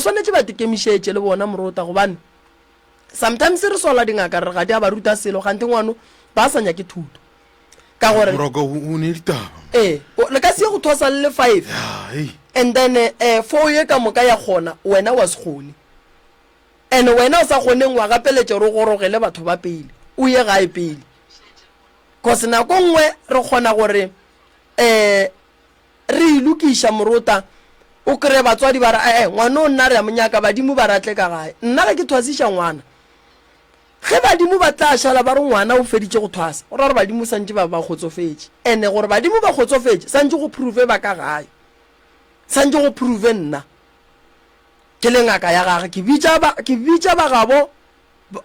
swanetše ba tikemišetše le bona morota gobane sometimes re sola dingaka re ga di a ba ruta selo kganthe ngwano ba sa nyake thuto ka gore Moroka o o ne ditaba. ee o- le ka se ye go thwasa le le five Ya, hei. and then eh, four ye ka moka ya kgona wena wa se kgone and wena o sa kgoneng wa gapeletša gore o gorogele batho ba pele o ye gae pele cause nako nngwe re kgona gore um Re e lokiša morota, o kreye batswadi ba re, Ee, ngwana o nna re a mo nyaka, badimo ba re a tle ka gae. Nna ge ke thwasiša ngwana, ge badimo ba tla šala ba re ngwana o feditše go thwasa, go ra gore badimo santše ba ba kgotsofetše. Ene gore badimo ba kgotsofetše, santše go prove ba ka gae, santše go prove nna ke le ngaka ya gage. Ke bitša ba, ke bitša ba gabo,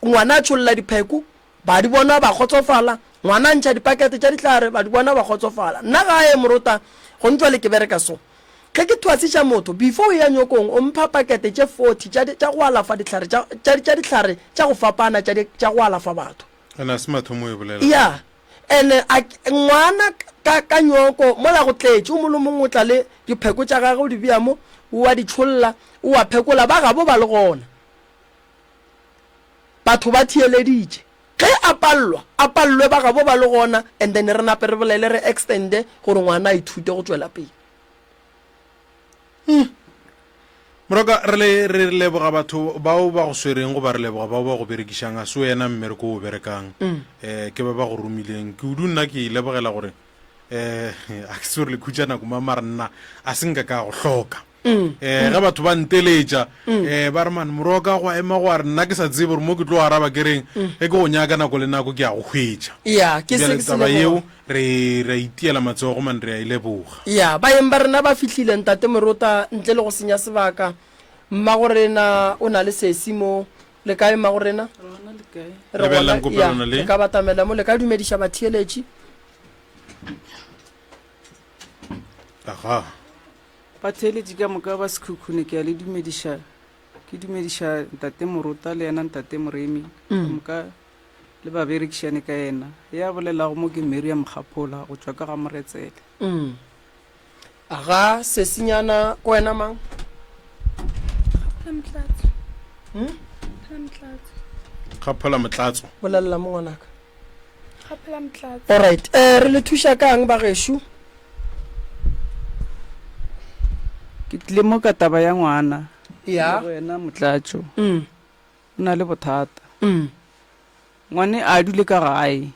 ngwana a tšholla dipheko, Ba di bona ba kgotsofala. Ngwana a ntšha dipakete tša dihlare, ba di bona ba kgotsofala. Nna gae morota, gong jwale ke bereka so. Ge ke thwasiša motho, before o eya nyokong, o mpha pakete tše 40 tša, tša go alafa dihlare tša, tša, tša dihlare tša go fapana tša, tša go alafa batho. Ene a se mathomo o e bolela. Ya. Ene a, ngwana ka, ka nyoko, mola go tletše, o mongwe le mongwe o tla le dipheko tša gagwe o di bea mo, o a di tšholla, o a phekola, ba gabo ba le gona. Batho ba theeleditše. Ge a pallwa, a pallwe ba gabo ba le gona and then re nape re bolele re extende gore ngwana a ithute go tšwela pele. Hmm. Moroka, re le re leboga batho bao ba go swereng goba re leboga bao ba go berekišang a se wena mmereko o berekang mm. eh ke ba ba go romileng ke udu nna ke lebogela gore eh a ke se gore le khutša nako ma mara nna a se nka ka go hloka um ge batho ba nteletša um ba re mane moroka go ema go a re nna ke sa tsebe gore mo ke tlo araba ke reng ge ke go nyaka nako le nako ke a go hwetša ya ke se bjale ke se taba leboga. yeo re re a itiela matsogo mane re a e leboga ya baeng ba rena ba fihlile ntate morota ntle le go senya sebaka mmagorena o na le sesi mo le kae mmagorena Rona le kae? re gona Lebelelang ya kopelwana le. le ka batamela mo le ka dumediša batheeletši aga Batheeletši ka moka ba Sekhukhune ke a le dumediša. Ke dumediša Ntate Morota le yena Ntate Moremi ka moka le baberekišane ka yena. Ya bolelago mo ke Miriam Kgaphola go tšwa ka ga Moretsele. Mm. Aga sesinyana ko wena mang? Kgaphola Motlatso. Hmm? Kgaphola Motlatso. Kgaphola Motlatso. Bolelela mo ngwanaka. Kgaphola Motlatso. Alright, eh re le thuša kang bagešo? Ke tlile mo ka taba ya ngwana. Ya. Le wena Motlatšo. Mm. O na le bothata. Mm. Ngwane a dule ka gae.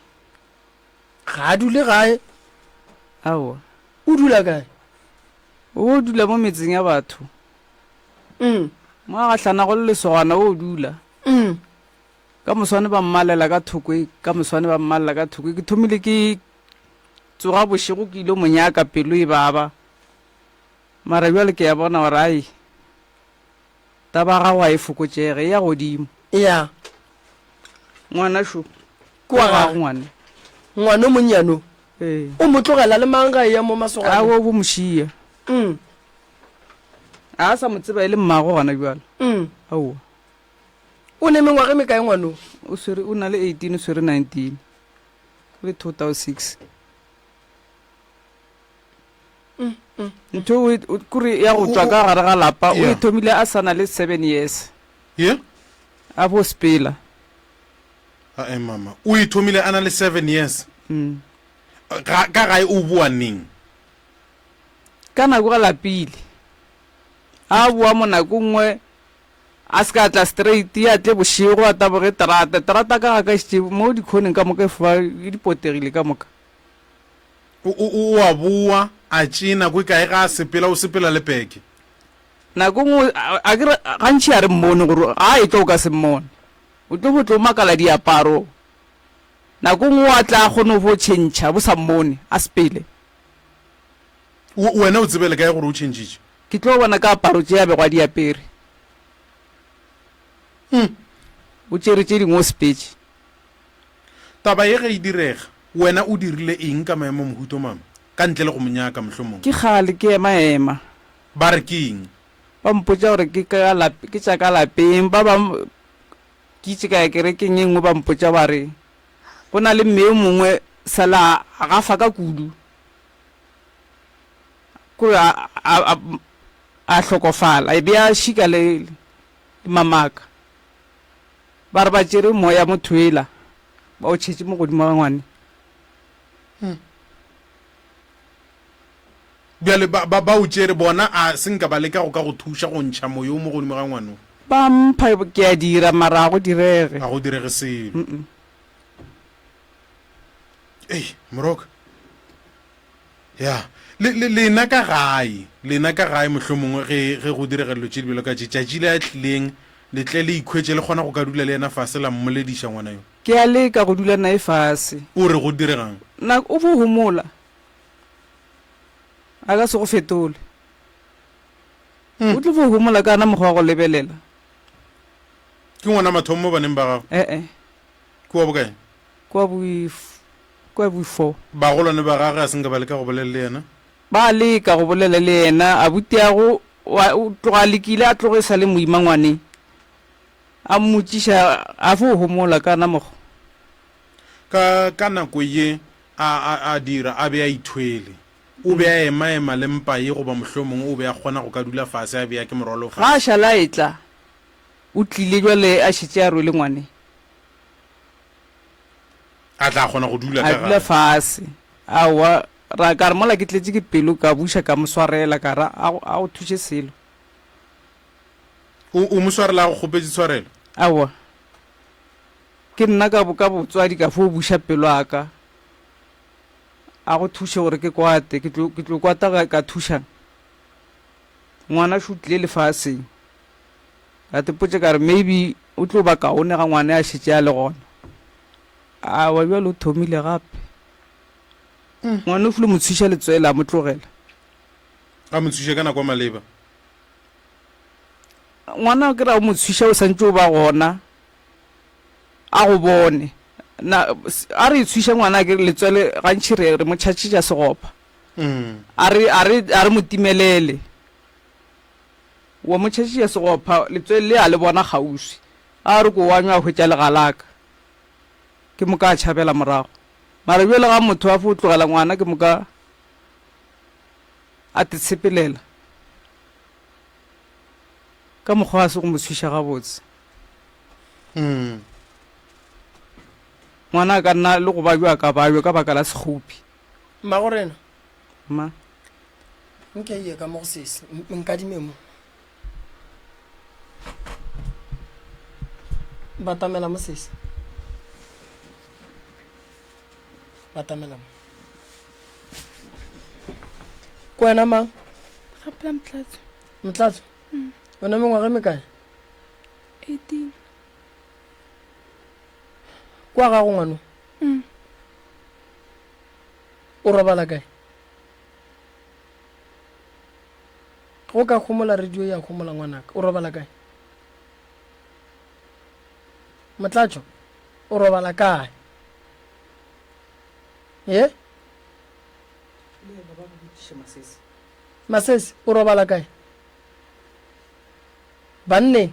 Ga a dule gae. Aowa. O dula kae? O dula mo metseng ya batho. Mm. Mo a gahlanago le lesogana o dula. Mm. Ka moswane ba mmalela ka thoko e, ka moswane ba mmalela ka thoko e. Ke thomile ke Tsoga bošego ke ilo mo nyaka pelo e baba. Mara bjale ke ya bona gore ai taba ya gago ga e fokotšege e ya godimo. Ya. Ngwana šo. Ke wa gago ngwana. Ngwana o monnyane o. Ee. O mo tlogela le mang ga e ya mo masoganeng? Aowa o bo mo šia. Mm. A sa mo tseba e le mmago gona bjale. Mm. Aowa. O ne mengwaga e mekae ngwana o? O swere o na le 18 o swere 19. Ke 2006. Ntho o e- o- kore ya go tšwa ka gare ga lapa o e Yeah. thomile a sa na le seven years ye a bo sepela ae mama o e thomile a na le seven years Mm. Ga- ka gae o boa neng ka nako ga lapile a boa mo nako nngwe A se ka a tla straight, a tle bošego, a taboge terata. Terata ka ga ka šetše mo dikhoneng ka moka e fofa e di potegile ka moka. O, o, o a boa, a tšee nako e kae ga a sepela, o sepela le peke. Nako nngwe, a, a ke re, gantši a re mmone gore ga a etla o ka se mmone. O tlo bo tlo makala diaparo. Nako nngwe o a tla a kgone go fo tšhentšha, bo sa mmone, a sepele. O, wena o tsebele kae gore o tšhentšhitše? Ke tlo bona ka aparo tše a bego a di apere. Hm. O tšere tše dingwe o sepetše. Taba ye ge e direga, wena o dirile eng ka maemo mohuto mama? Ka ntle le go mo nyaka mohlomong? Ke kgale ke ema-ema. Ba re ke eng? Ba mpotša gore ke ka lap, ke tša ka lapeng. Ba bang ke itše ka ya kerekeng e nngwe ba mpotša ba re go na le mme yo mongwe sela a gafa ka kudu. Kore a, a, a. A hlokofala, e be a šika le, le mamaka. Ba re ba tšere moya motho ela, ba o tšhetše mo godimo ga ngwane. Bjale ba, ba, ba o tšere, bona a se nka ba leka go ka go thuša go ntšha moyo o mo godimo ga ngwano? Ba mpha, ke a dira, mara ga go direge. Ga go direge selo. Ei, Moroka. Ya. Le, le, lena ka gae, lena ka gae mohlomongwe ge, ge go direga dilo tše di bjalo ka tše, tšatši le a tlileng, le tle le ikhwetše le kgona go ka dula le yena fase la mmolediša ngwana yo. Ke a leka go dula naye fase. O re go diregang? Na o fo homola. A ka se go fetole. O tlo fo homola ka na mokgwa wa go lebelela. Ke ngwana mathomo mo baneng ba gago? E-e. Ke wa bokae? Ke wa bo, ke wa bo four. Bagolwane ba gagwe a se nka ba leka go bolela le yena? Ba leka go bolela le yena. Abutiago o tloga a lekile a tloge e sa le moima ngwaneng. A mmotšiša a fo homola ka na mokgwa. Ka, ka nako ye a, a, a dira, a be a ithwele. O be a emaema le mpa ye goba mohlomongwe o be a kgona go ka dula fase a bea ke morwalo Ga a fase. šale a etla, o tlile bjale a šetše a rwele ngwaneng. A tla kgona go dula A ka dula gae. fase. Aowa, ra, ka re mola ke tletše ke pelo, ka buša ka mo swarela, ka ra, a go, a go thuše selo. O, o mo swarela a go kgopetše tshwarelo? Aowa. Ke nna ka, ka botswadi ka fo buša pelo ya ka. A go thuše gore ke kwate. Ke tlo, ke tlo kwata ka, ka thušang? Ngwana šo tlile lefaseng. Ka tepotše ka re maybe o tlo ba kaone ga ngwana a šetše a le gona. Aowa bjale o thomile gape. Ngwana o filo mo tshwiša letswele a mo tlogela. A mo tshwiše ka nako ya maleba. Ngwana ke ra o mo tshwiša o santše o ba gona a go bone. Na a re tshwiša ngwana ke letswele gantši re re mo tšhatšhetša segopa. A re a re a re mo timelele. Wa mo tšhatšhetša segopa letswele le a le bona kgauswi. A re ko wanywa a hwetša legalaka. Ke moka a tšhabela morago. Mara bjale ga motho a fo tlogela ngwana ke moka a te tshepelela. Ka mokgwa a se go mo tshwiša gabotse. Ngwana a ka nna le go babja a ka babja ka baka la sekgopi. Mmagorena. Mma. Nke ye ka mo go sesi, nkadime mo. Batamela mo sesi. Batamela mo. Ke wena mang? Gapela Motlatso. Motlatso? Mm. Wena mengwaga e mekae? 18. Kwa gago ngwano? Mm. O robala kae? Go ka homola radio ya homola ngwanaka. O robala kae? Motlatšo, o robala kae? Ye? Masese, o robala kae? Banneng.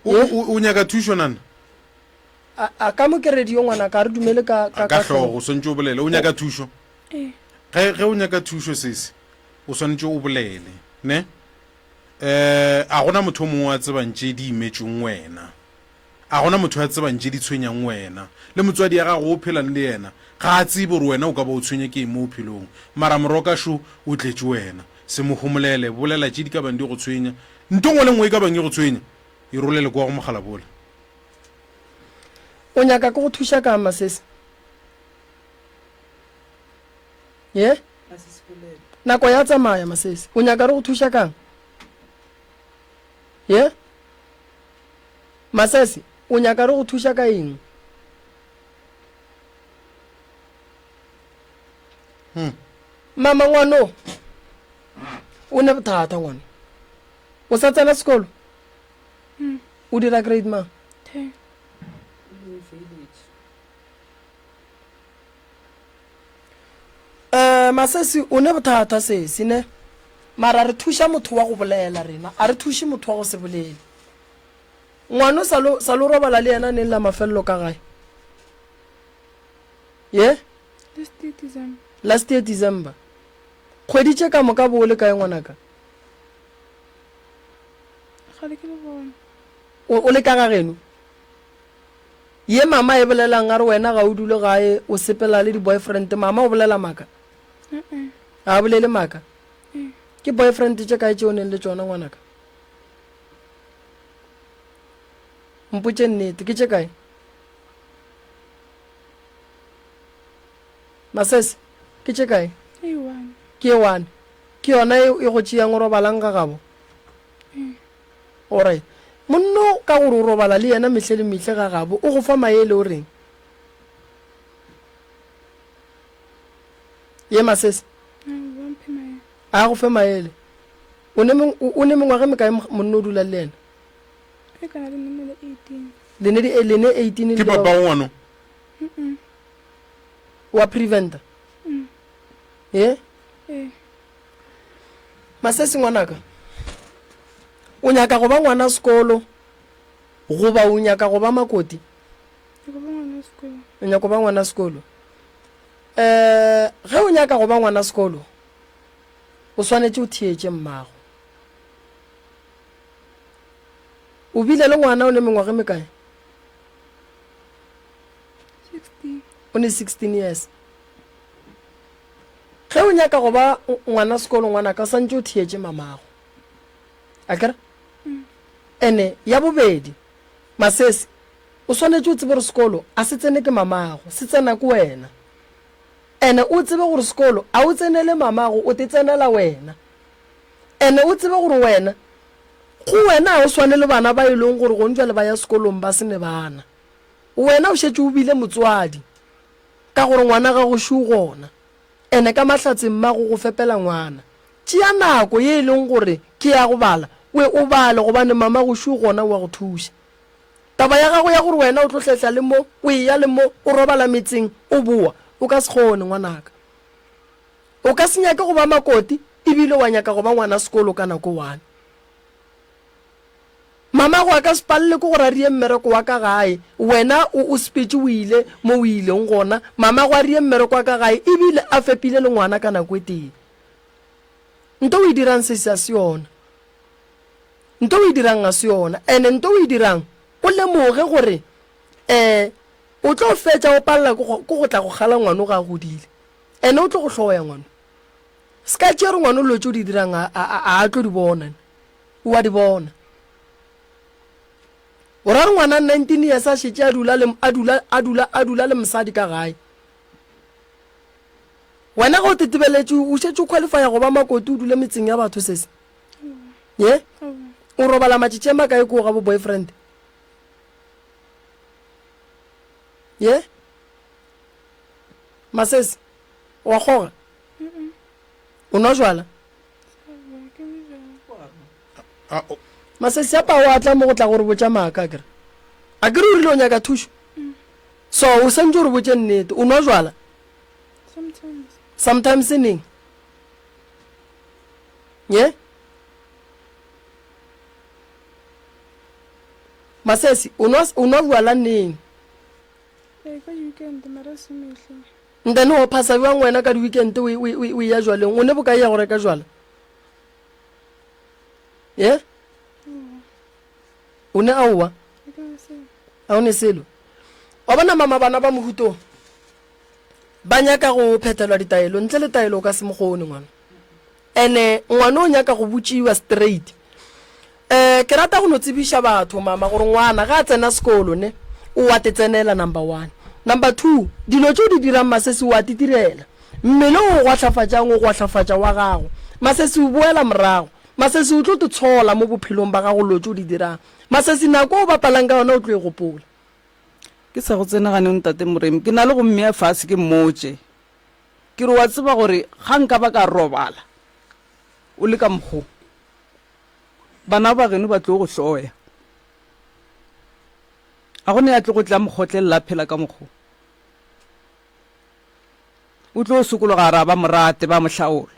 O, o, o nyaka thušo nana? A, a ka mo ke radio ngwanaka, a re dumele ka, ka, ka hlogo, o swantše o bolele. O nyaka thušo? Ee. Ge, ge o nyaka thušo sesi, o swanetše o bolele, ne? Eh, a gona motho o mongwe a tsebang tše di imetšweng wena. A gona motho a tsebang tše di tshwenyang wena. Le motswadi ya gago o phelang le yena, ga a tsebe gore wena o ka ba o tshwenya ke eng mo bophelong. Mara moroka šo o tletše wena. Se mo homolele, bolela tše di ka bang di go tshwenya. Nto nngwe le nngwe e ka bang e go tshwenya, e rolele kwa go mogalabola. O nyaka ke go thuša kang, Masese? Ye? Nako ya tsamaya, Masese. O nyaka re go thuša kang? Ye? Masese, o nyaka re go thuša ka eng? Hmm. Mama ngwano o ne bothata ngwano. O sa tsena sekolo? Mm. O dira grade mang? 10. Um Masesi o ne bothata sesi ne mara re thuša motho wa go bolela rena a re thuše motho wa go se bolele. Ngwano sa lo sa lo robala le yena neng la mafelelo ka gae? Ye? Last year December. Last year December. Kgwedi tše ka moka bo o le kae ngwanaka? Kgale ke le gona. O, o le ka ga geno? Ye mama e bolelang a re wena ga o dule gae o sepela le di-boyfriend, mama o bolela maaka? Uh-uh. Ga a bolele maaka? Eh. Ke boyfriend tše kae tše o neng le tšona ngwanaka? Mpotše nnete, ke tše kae? Masese, ke tše kae? E one. Ke e one. Ke yona e, e go tšeang o robalang ga gabo? Eh. Alright. Monno ka gore o robala le yena mehle le mehle ga gabo, o go fa maele o reng? Ye Masese? Aowa, mphe maele. A go fe maele. O ne meng, o ne mengwaga e mekae monno o dula le yena? E kana le nne le 18. Le ne di, le ne 18 Ke le ba papa ngwano. Mm. Wa preventa? Mm. Ye? Eh. Masesi ngwanaka, o nyaka go ba ngwana sekolo goba o nyaka go ba makoti? O nyaka go ba ngwana sekolo. Um ge o nyaka go ba ngwana sekolo, o swanetše o theetše mmago. O bile le ngwana o ne mengwaga e mekae? O ne 16 years. Ge o nyaka go ba ngwana sekolo ngwanaka o santše o theetše mamago. Akere? Ene ya bobedi, Masesi, o swanetše o tsebe gore sekolo a se tsene ke mamago, se tsena ke wena. Ene o tsebe gore sekolo a o tsenele mamago, o te tsenela wena. Ene o tsebe gore wena, go wena ga o swane le bana ba e leng gore gong jwale ba ya sekolong ba se ne bana. Wena o šetše o bile motswadi. Ka gore ngwana gago šo gona. Ene ka mahlatse mmago go fepela ngwana. Tšea nako ye e leng gore ke ya go bala, we o bale gobane mamago šo gona o a go thuša. Taba ya gago ya gore wena o tlo hlehla le mo, o eya le mo, o robala metseng, o boa, o ka se kgone ngwanaka. O ka se nyake go ba makoti ebile wa nyaka go ba ngwana sekolo ka nako one. Mamago a ka se palele ke gore a rie mmereko wa ka gae, wena o o sepetše o ile mo o ileng gona, mamago a rie mmereko wa ka gae ebile a fepile le ngwana ka nako e tee. Nto o e dirang sesi a se yona. Nto o e dirang ga se yona. Ene nto o e dirang o lemoge gore um o tlo fetša o palela ke go tla go kgala ngwano ga a godile. Ene o tlo go hloya ngwano. Se ka tšea gore ngwano dilo tše o di dirang a a tlo di bona. O a di bona. O ra re ngwana 19 years a šetše a dula le a dula a dula a dula le mosadi ka gae. Wena ge o tetebeletše o šetše o qualifya go ba makoti o dule metseng ya batho sese. Ye? O robala matšatši a makae koo ga bo boyfriend? Ye? Masese, wa kgoga? O nwa jwala? Masesi a pao a tla mo go tla go re botša maaka akere. Akere o rile o nyaka thušo. So o santse o re botše nnete. O nwa jwala? Sometimes. Sometimes neng? Ye? Masesi, o nwa o nwa jwala neng? Ee, ka di-weekend mara se mehla. Then o phasa bjang wena ka di-weekend o, o, o, o eya jwaleng? O ne bokae ya go reka jwala? Ye? O ne aowa? A o ne selo? Wa bona mama bana ba mohuto ba nyaka go phethelwa ditaelo ntle le taelo o ka se mo kgone ngwana. Ene ngwana o nyaka go botšiwa straight. Um ke rata go no tsebiša batho mama gore ngwana ga a tsena sekolo ne o wa te tsenela number one. Number two dilo tše o di dirang masesi o a te direla. Mmele o o gwahlafatšang o gwahlafatša wa gago. Masesi o boela morago. Masesi o tlo te tshola mo bophelong ba gago lo tše o di dirang. Masesi nako o bapalang ka yona o tlo e gopola. Ke sa go tsenagane ntate Moremi, ke na le go mmea fase ke mmotše. Ke re wa tseba gore ga nka ba ka robala o le ka mokgo, bana ba geno ba tlo go hloya. A go ne ya tlo go tla mokgotlelela a phela ka mokgo. O tlo sokologa a re a ba mo rate, ba mo hlaola.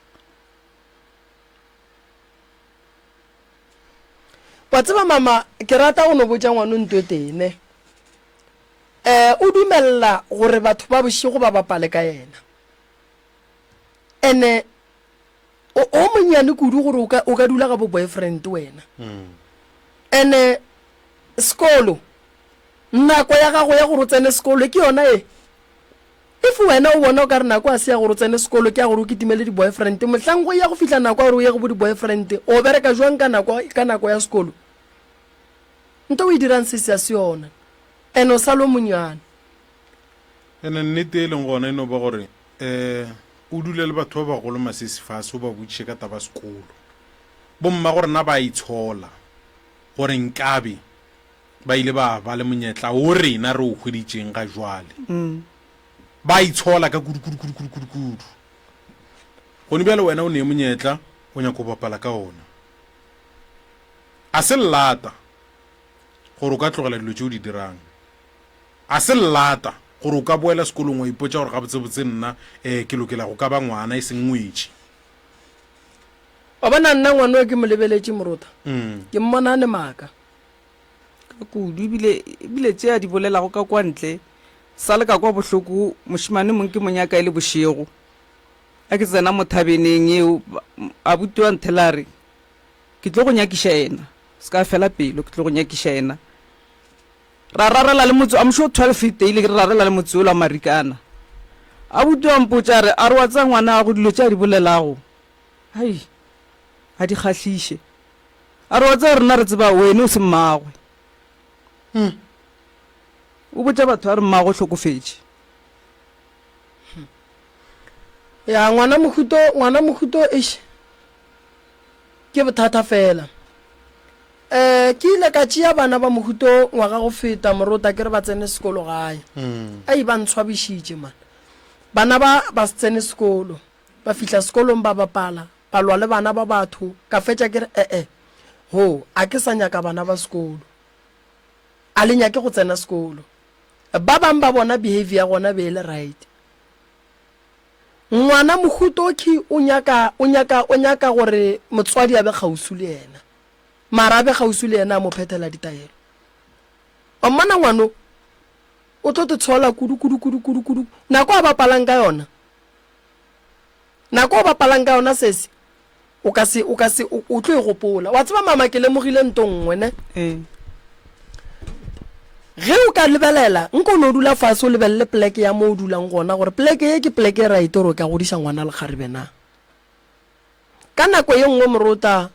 Wa tseba mama, ke rata go no botša ngwano nto e tee ne. Eh, o dumelela gore batho ba bošego ba bapale ka yena. Ene o, o monnyane kudu gore o ka, o ka dula ga bo boyfriend wena. Ene sekolo, nako ya gago ya gore o tsene sekolo ke yona e. If wena o bona o ka re nako a se ya gore o tsene sekolo ke ya gore o kitimele di-boyfriend, mohlang go ya go fihla nako ya gore o ye go bo di-boyfriend, o bereka jwang ka nako, ka nako ya sekolo? Nto o e dirang sesi a se yona. Ene o sa le o monyane. Ene nnete e leng gona e no ba gore um o dule le batho ba bagolo masesi fase o ba botšiše ka taba sekolo. Bomma go rena ba itshola gore nkabe ba ile ba ba le monyetla wo rena re o hweditšeng ga jwale. Ba itshola ka kudu kudu kudu kudu kudu kudu. Gone bjale wena o ne monyetla o nyaka go bapala ka ona. A se llata gore o ka tlogela dilo tše o di dirang. A se llata gore o ka boela sekolong wa ipotša gore gabotsebotse nna um ke lokela go ka ba ngwana e seng ngwetši. Wa bona nna ngwana o ke mo lebeletše morota, ke mmona a ne maaka. Ka kudu, ebile, ebile tše a di bolelago ka kwa ntle, sa le ka kwa bohloko, mošemane mong ke mo nyaka e le bošego. A ke tsena mo thabeneng yeo, abuti wa nthela a re, Ke tlo go nyakiša yena. Se ka fela pelo, ke tlo go nyakiša yena. Ra rarela le motse, I'm sure 12 e teile, re rarela le motse ola wa Marikana. Abuti wa mpotša a re, a re wa tseba ngwana gago dilo tše a di bolelago, hai, ga di kgahliše. A re wa tseba rena re tseba wene o se mmagwe. Hmm. O botša batho a re mmagwe o hlokofetše. Ya ngwana mohuto, ngwana mohuto eish. Ke bothata fela. Um ke ile ka tšea bana ba mohuto ngwaga go feta morota ke re ba tsene sekolo gae. Ei ba ntshwabišitše man. Bana ba ba se tsene sekolo. Ba fihla sekolong ba bapala, ba lwa le bana ba batho, ka fetša ke re e-e, ho, a ke sa nyaka bana ba sekolo. A le nyake go tsena sekolo. Ba bang ba bona behavior ya gona be e le right. Ngwana mohutoki o nyaka, o nyaka, o nyaka gore motswadi a be kgauswi le yena. Mara a be kgauswi le yena a mo phethela ditaelo. Wa mmona ngwano? O tlo te tshola kudu, kudu, kudu, kudu, kudu. Nako a bapalang ka yona, nako o bapalang ka yona sesi, O ka se, o ka se, o, o tlo e gopola. Wa tseba, mama, ke lemogile nto nngwe, ne? Ee. Ge o ka lebelela, nko o no dula fase o lebelele pleke ya mo o dulang gona, gore pleke ye ke pleke e right gore o ka godiša ngwana lekgarebe na. Ka nako ye nngwe morota,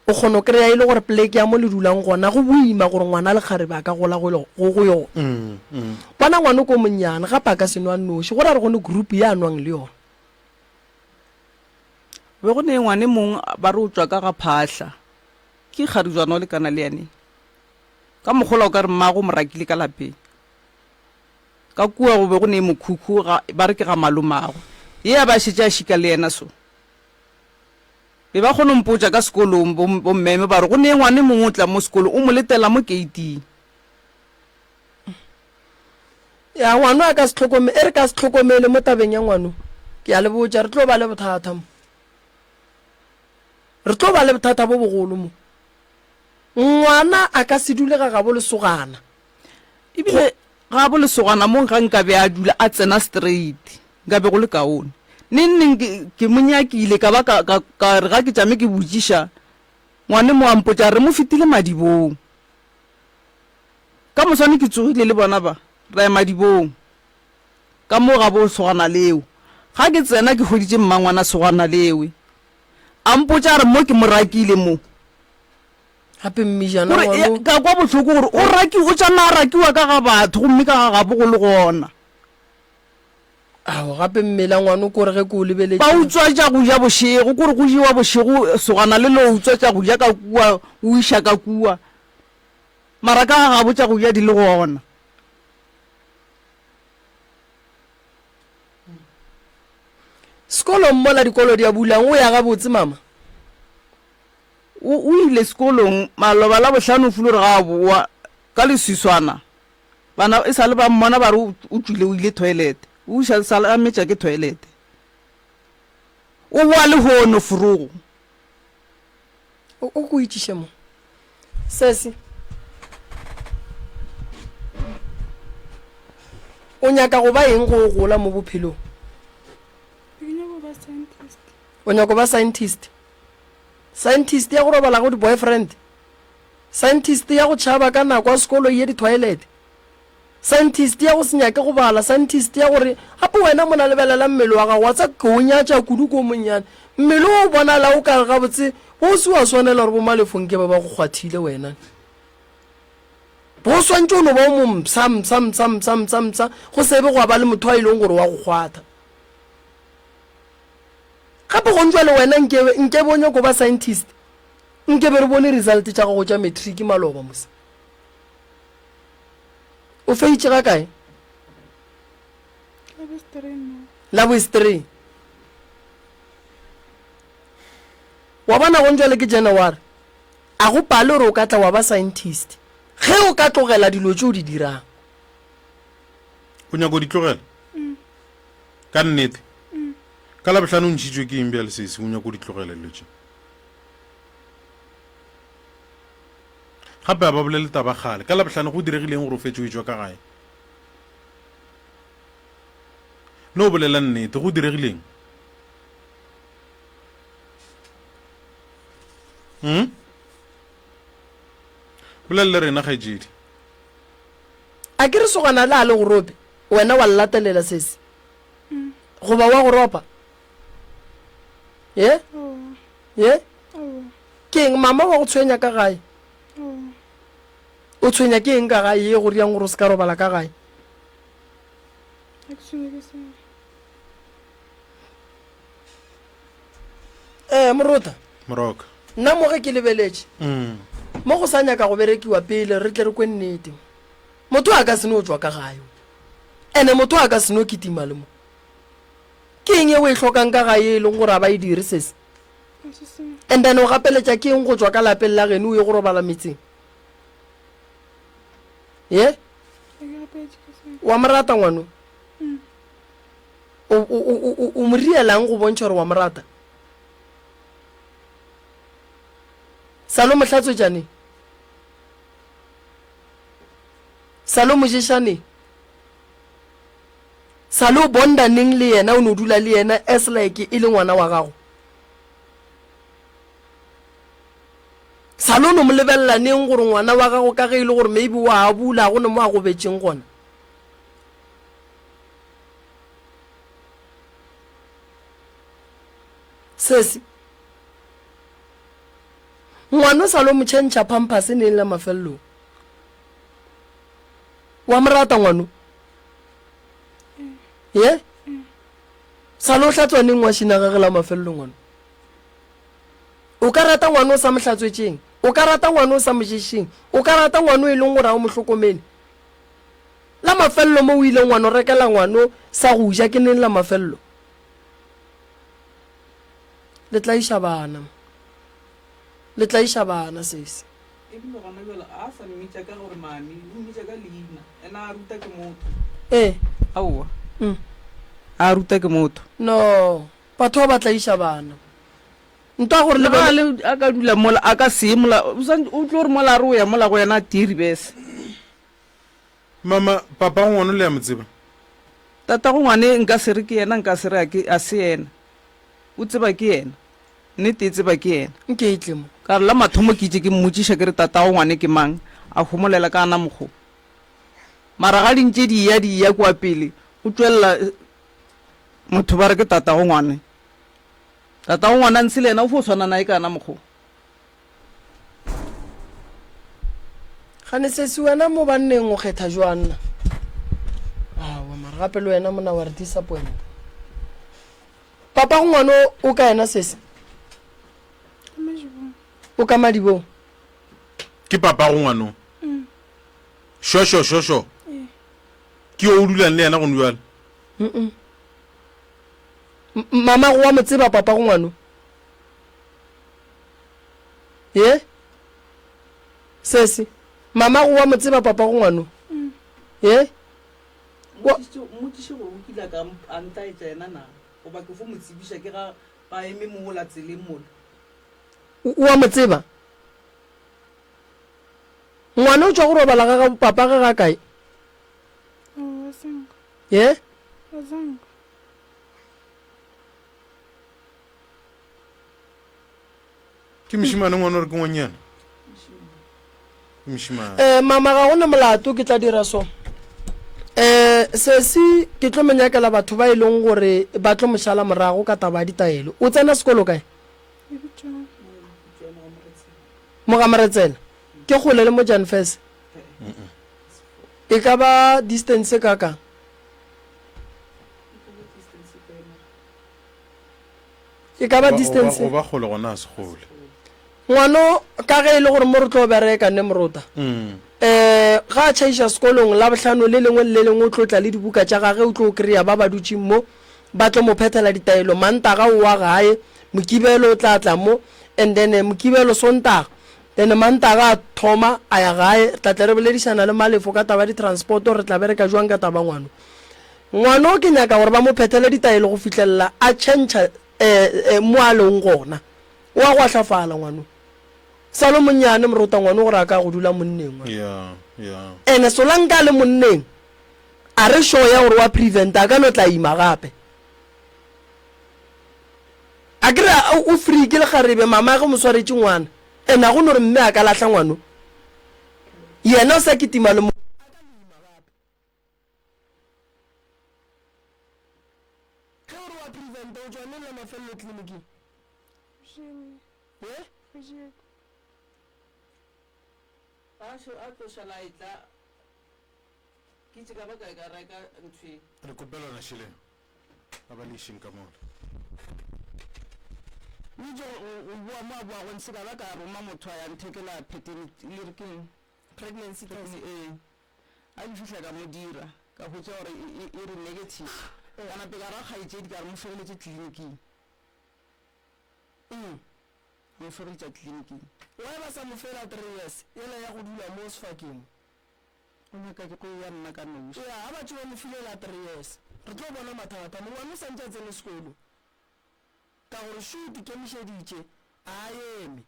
o kgona go kry-a e le gore pleke ya mo le dulang gona go boima gore ngwana lekgarebe a ka gola go, go, go yona. Bona ngwana o ko monnyane, gape a ka se nwe a nnoši, go ra gore go ne group ye a nwang le yona. Be go ne ngwane mong ba re o tšwa ka ga Phahla. Ke kgarujwana o lekana le yane. Ka mokgola o ka re mmago o mo rakile ka lapeng. Ka kua go be go ne mokhukhu ga ba re ke ga malomagwe. Ye a ba šetše a šika le yena so. Be ba kgona go mpotša ka sekolong bo bo mmeme ba re go ne ngwane mongwe o tla mo sekolong o mo letela mo keiting. Ya ngwano a ka se tlhokome, e re ka se tlhokomele mo tabeng ya ngwano, ke a le botša, re tlo ba le bothata mo. Re tlo ba le bothata bo bogolo mo. Ngwana a ka se dule ga gabo lesogana. Ebile gabo lesogana mo ga nka be a dula a tsena straight, nka be go le kaone. Neng neng ke, ke mo nyakile ka ba ka, ka, ka re ga ke tšame ke botšiša ngwane mo a mpotša a re mo fetile madibong. Ka moswane ke tsogile le bona ba, ra ya madibong, ka moo ga bo sogana leo. Ga ke tsena ke hweditše mmangwana sogana lewe. A mpotša a re mo ke mo rakile mo. Gape mmijana Gore, wa ya, mo. ka kwa bohloko gore o raki, o tšama a rakiwa ka ga batho gomme ka ga gabo go le gona. Ao, gape mmela ngwano kore ge ke o lebeletše. Ba utswa tša go ja bošego, kore go jewa bošego sogana le lo utswa tša go ja ka kua, o iša ka kua. Mara ka ga gabo tša go ja di le gona. Sekolong mola dikolo di a bulang, o ya gabotse mama? O, o ile sekolong maloba Labohlano o file gore ga a boa ka leswiswana. Bana e sa le ba mmona ba re o, o tšwile o ile toilet. O iša sa a metša ke toilet. O boa lehono forogo. O, o ko itšiše mo. Sesi. O nyaka go ba eng go o gola mo bophelong? Ke nyaka go ba scientist. O nyaka go ba scientist? Scientist ya go robala go di-boyfriend? Scientist ya go tšhaba ka nako ya sekolo e ye di-toilet. Scientist ya go se nyake go bala, scientist ya gore gape wena mona lebelela mmele wa gago, wa tsa ke o nyatša kudu ko monnyane. Mmele o bonala o ka re gabotse bo se wa swanela gore bo malefong ke ba ba go kgwathile wena. Bo swantše o no ba o mo mpsha, mpsha, mpsha, mpsha, mpsha, mpsha, go se be gwa ba le motho a e leng gore wa go kgwatha. Gape gong jwale wena nkebe, nkebe o nyako ba scientist, nkebe re bone result tša gago tša matric maloba mose. O feitše ga kae? La boestree. Wa bona gong jwale ke January. A go pale gore o ka tla wa ba scientist ge o ka tlogela dilo tše o di dirang. O nyaka go di tlogela? Ka nnete? Ka Labohlano o ntšhitšwe ke eng bjale sesi o nyaka go di tlogela dilo tše? Gape a ba bolele taba kgale. Ka Labohlano go diregile eng gore o fetše o etšwa ka gae? No bolela nnete, go diregile eng? Hmm? Bolela le rena kgaetšedi. A ke re sogana le a le go rope, wena wa llatelela sesi? Goba wa go ropa? Ye? Ye? Ke eng mama wa go tshwenya ka gae? O tshwenya ke eng ka gae ye go riang gore o se ka robala ka gae? Ee, morota. Moroka. Nna mo ge ke lebeletše, mm. mo go sa nyaka go berekiwa pele re tle re kwe nnete. Motho a ka se no tšwa ka gae. Ene motho a ka se no kitima le mo. Ke eng e o e hlokang ka gae e leng gore a ba e dire sese? And then o gapeletša ke eng go tšwa ka lapeng la geno o ye go robala metseng? Ye? Wa mo rata ngwano? Mm. O, o, o, o, o mo rielang go bontšha gore wa mo rata? Sa lo mo hlatswetšaneng? Sa lo mo ješaneng? Sa lo bonda neng le yena o no dula le yena as like e le ngwana wa gago? Sa lo no mo lebelela neng gore ngwana wa gago ka ge e le gore maybe wa abula go ne mo a gobetšeng gona? Sesi, ngwana o sa lo mo tšhentšha pampers neng la mafelelong? Wa mo rata ngwano? Ye? Sa lo hlatswa neng wa šina gage la mafelelong ngwano? O ka rata ngwana o sa mo hlatswetšeng? O ka rata ngwana o sa mo ješeng? O ka rata ngwana o e leng gore ga o mo hlokomele? La mafelelo mo o ileng wa no rekela ngwano sa go ja ke neng la mafelelo? Le tlaiša bana. Le tlaiša bana sesi. Ebile gona bjale a sa mmitša ka gore mami, o mmitša ka leina. Ena a ruta ke motho. Ee. Aowa. Mm. A ruta ke motho. No, batho ba ba tlaiša bana. Nto a gore le bone. A ka dula mola, a ka se ye mola, o tlo re mola a re o ya mola go yena a tie ribese. Mama, papago ngwana le a mo tseba? Tatago ngwane nka se re ke yena, nka se re a ke, a se yena. O tseba ke yena. Nnete e tseba ke yena. Nke e tle mo. Ka re la mathomo ke itše ke mmotšiša ke re tatago ngwane ke mang, a homolela ka ana mokgo. Mara ga di ntše di eya di eya kua pele, go tšwelela motho ba re ke tatago ngwane. Tatago ngwana ntshe le yena o fo swana naye ka ana mokgo. Gane sesi wena mo banneng o kgetha jwang na? Aowa mara gape le wena mona wa re disappoint. Papa go ngwana o ka yena sesi? O ka madibong. Ke papa go ngwano? Mm. Sho sho sho sho. Ke yo o dulang le yena gone jwale? Mm. Mama go wa mo tseba papa go ngwano? Ye? Sesi, mama go wa mo tseba papa go ngwano? Mm. Ye? Mmotšiše gore o kile a ka a ntaetša yena na, goba ke fo mo tsebiša ke ga ba eme mola tseleng mola. O a mo tseba? Ngwana o tšwa go robala ga ga papa ge ga kae? Ye? Ke mošemane ngwana gore ke ngwanyana? Ke mošemane. Eh, mama ga gona molato ke tla dira so. Eh, sesi ke tlo mo nyakela batho ba e leng gore ba tlo mo šala morago ka taba ya ditaelo. O tsena sekolo kae? Mo ga Moretsela. Ke kgole le mo Jan Fes. E ka ba distance e kakang? E ka ba distance. Go ba kgole gona a se kgole. Ngwano ka ge e le gore mo re tlo bereka ne morota. Um ga a tšhaiša sekolong Labohlano le lengwe le le lengwe o tlo tla le dibuka tša gage o tlo kry-a ba ba dutšeng mo ba tlo mo phethela ditaelo. Mantaga o wa gae, Mokibelo o tla tla mo and then Mokibelo, Sontaga then Mantaga a thoma a ya gae. Re tla tle re boledišana le Malefo ka taba ya di-transport-o re tla bereka jwang ka taba ngwano. Ngwano ke nyaka gore ba mo phethele ditaelo go fihlelela a tšhentšha um mo a leng gona. O a go ahlafala ngwano. Sa lo monnyane morota ngwano gore a ka go dula monneng wa. Yeah, yeah. Ene solanka a le monneng a re sure ya gore wa prevent a ka no tla ima gape. A ke re o free ke lekgarebe mama ge mo swaretše ngwana. Ene a go no re mme a ka lahla ngwano. Yena o sa kitima le mo. A ka no ima gape. Ge o re wa preventa o tšwa neng la mafelelo tleliniking? Ye? A šo a tlo šala a etla ke itše ka ba kae ka reka ntho e. Re kopelana šeleng a ba le išeng ka mola. O itše go go boa mo a boago ntshe ka ba ka roma motho a ya nthekela paternity le re keng? Pregnancy test. Ee. Ga ke fihla ka mo dira, ka hwetša gore e, e, e re negative. Ka nape ka ra kgaetšedi ka re mo fegeletše tleliniking. Mm. Mo fegeletša tleliniking. Why ba sa mo fela 3 years yela ya go dula mo sefakeng? O nyaka ke go eya nna ka noši. Ya, ga ba tše ba mo file la 3 years. Re tlo bona mathata. Mongwana o santše a tsene sekolo. Ka gore šo o ikemišeditše, a a eme.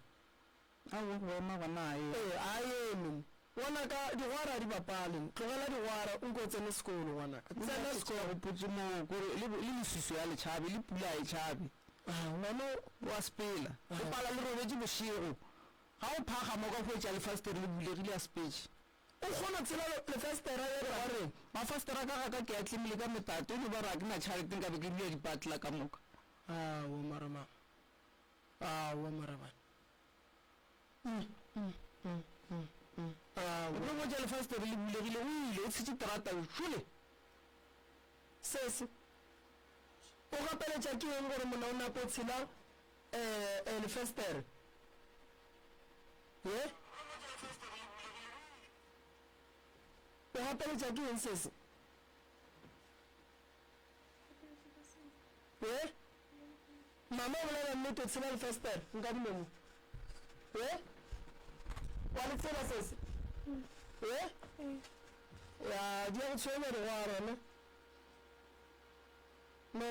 Aowa, go ema gona a eme. Ee, a eme. Ngwanaka, digwara ga di bapale. Tlogela digwara, o nke o tsene sekolo, ngwanaka. Tsena sekolo. Ke gopotše moo, kore le, le leswiswi a le tšhabe, le pula a e tšhabe. Ah, ngwano. O a sepela. O pala le robetše bošego. Ga o phagama o ka hwetša lefastere le bulegile a sepetše. O kgona tshela lefastere ye ra re, Mafastere a ka ga ka ke a tlemile ka metato, e no ba gore ga ke na tšhalete nka be ke bula dipatla ka moka. Aowa, mara mama. Aowa marabane. O tlo botša lefastere le bulegile, o ile, o tshetše terata, o šole. Sese, o gapeletša ke eng gore monna o nape o tshela um lefestere? Ye? O gapeletša ke eng sese? Ye? Mama o bolela nnete o tshela lefestere nkadime mo. Ye? Wa le tshela sese? Ye? Ya, di ya go tshwenya digwara ne? No.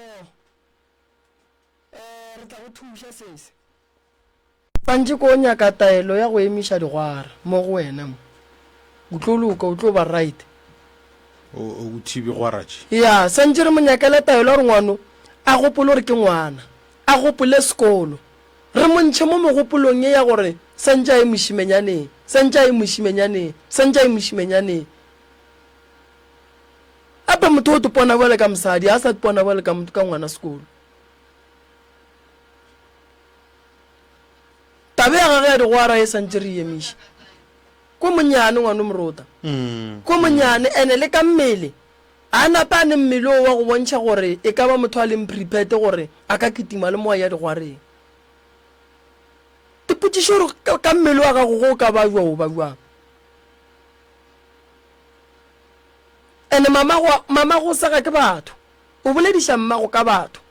Eh, re tla go thuša sese. Santše ko nyaka taelo ya go emiša digwara mo go wena mo. O tlo loka, o tlo ba right. O, o thibe gwara tše. Ya, santše re mo nyakele taelo ya gore ngwano a gopole gore ke ngwana, a gopole sekolo. Re mo ntšhe mo megopolong ye ya gore santše a ye mošimenyaneng, santše a ye mošimenyaneng, santše a ye mošimenyaneng. Gape motho o tpona bjale ka mosadi, a sa tpona bjale ka, ka ngwana sekolo. Tabe ya gage ya digwara e santše re emiša. Ko monyane ngwano morota. Ko monyane ene le ka mmele a napa a ne mmele o wa go bontšha gore e ka ba motho a leng prepared gore a ka kitima le moya digwareng. Dipotšišo gore ka mmele wa gago go ka ba jwa o ba jwang. Ene mama go mama go sega ke batho. O bolediša mmago ka batho.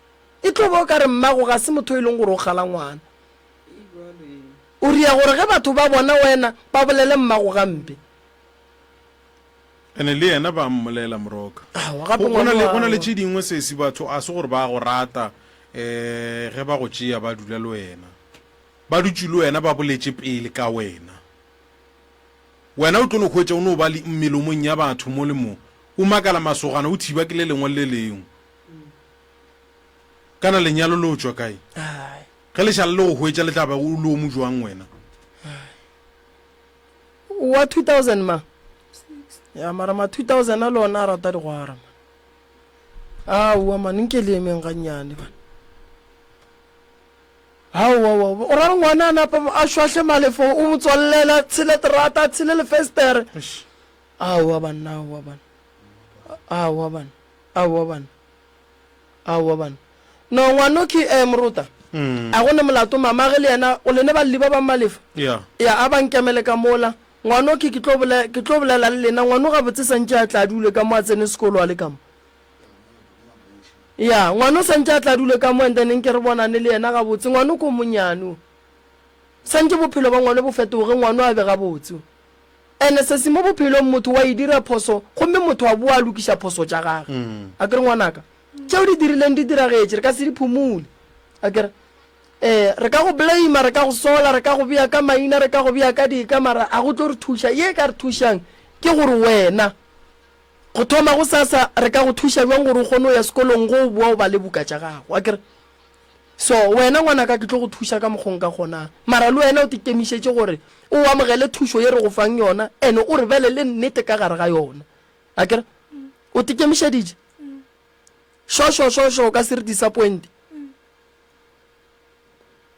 E tlo ba o ka re mmago ga se motho e leng gore o kgala ngwana. O ria gore ge batho ba bona wena ba bolele mmago gampe. Ene le yena ba mmolela Moroka. Aowa, gape Go, go na ngwana le, go na le wa. tše dingwe sesi batho a se gore ba go rata um ge ba go tšea ba dula le wena. Ba dutše le wena ba boletše pele ka wena. Wena o tlo no hwetša o no ba le melomong ya batho mo le mo. O makala masogana o thiba ke le lengwe le le lengwe. Kana lenyalo le o tšwa kae? Ge le šala le go hwetša le tla ba o le o mo jwang wena? O wa 2000 ma? Ya mara ma 2000 a le ona a rata digwara man. Aowa man nke le emeng gannyane bana. Aowa wa o ra re ngwana a napa a šwahle malefo o mo tswallela tshele terata a tshele lefestere. Aowa banna aowa banna. Aowa banna. Aowa banna. Aowa banna. No ngwanoki eh moruta. A go ne molato mamage le yena o lene balli ba bang malefa. Yeah. Ya a ba nkemele ka mola. Ngwanoki ke tlo bole ke tlo bolela le lena ngwano gabotse santše a tla a dule ka mo a tsene sekolo a le ka mo. Ya ngwano santše a tla a dule ka mo and then nke re bonane le yena gabotse ngwano ko monyane o. Santše bophelo ba ngwano bo fetoge ngwano a be gabotse o. Ene sesi mo bophelong motho wa e dira phoso gomme motho a boa a lokiša phoso tša gage. Akere ngwanaka? Tšeo di dirileng di diragetše, re ka se di phumule. Akere? Ee, re ka go blame-a, re ka go sola, re ka go bea ka maina, re ka go bea ka dika, mara a go tlo re thuša. Ye e ka re thušang ke gore wena, go thoma gosasa, re ka go thuša bjang gore o kgone go ya sekolong ge o boa o bale buka tša gago. Akere? So, wena ngwanaka ke tlo go thuša ka mokgo nka kgonang. Mara le wena o tikemišetše gore o amogele thušo ye re go fang yona and o re bele le nnete ka gare ga yona. Akere? O tikemišeditše? Sho sho sho sho o ka se re disappoint.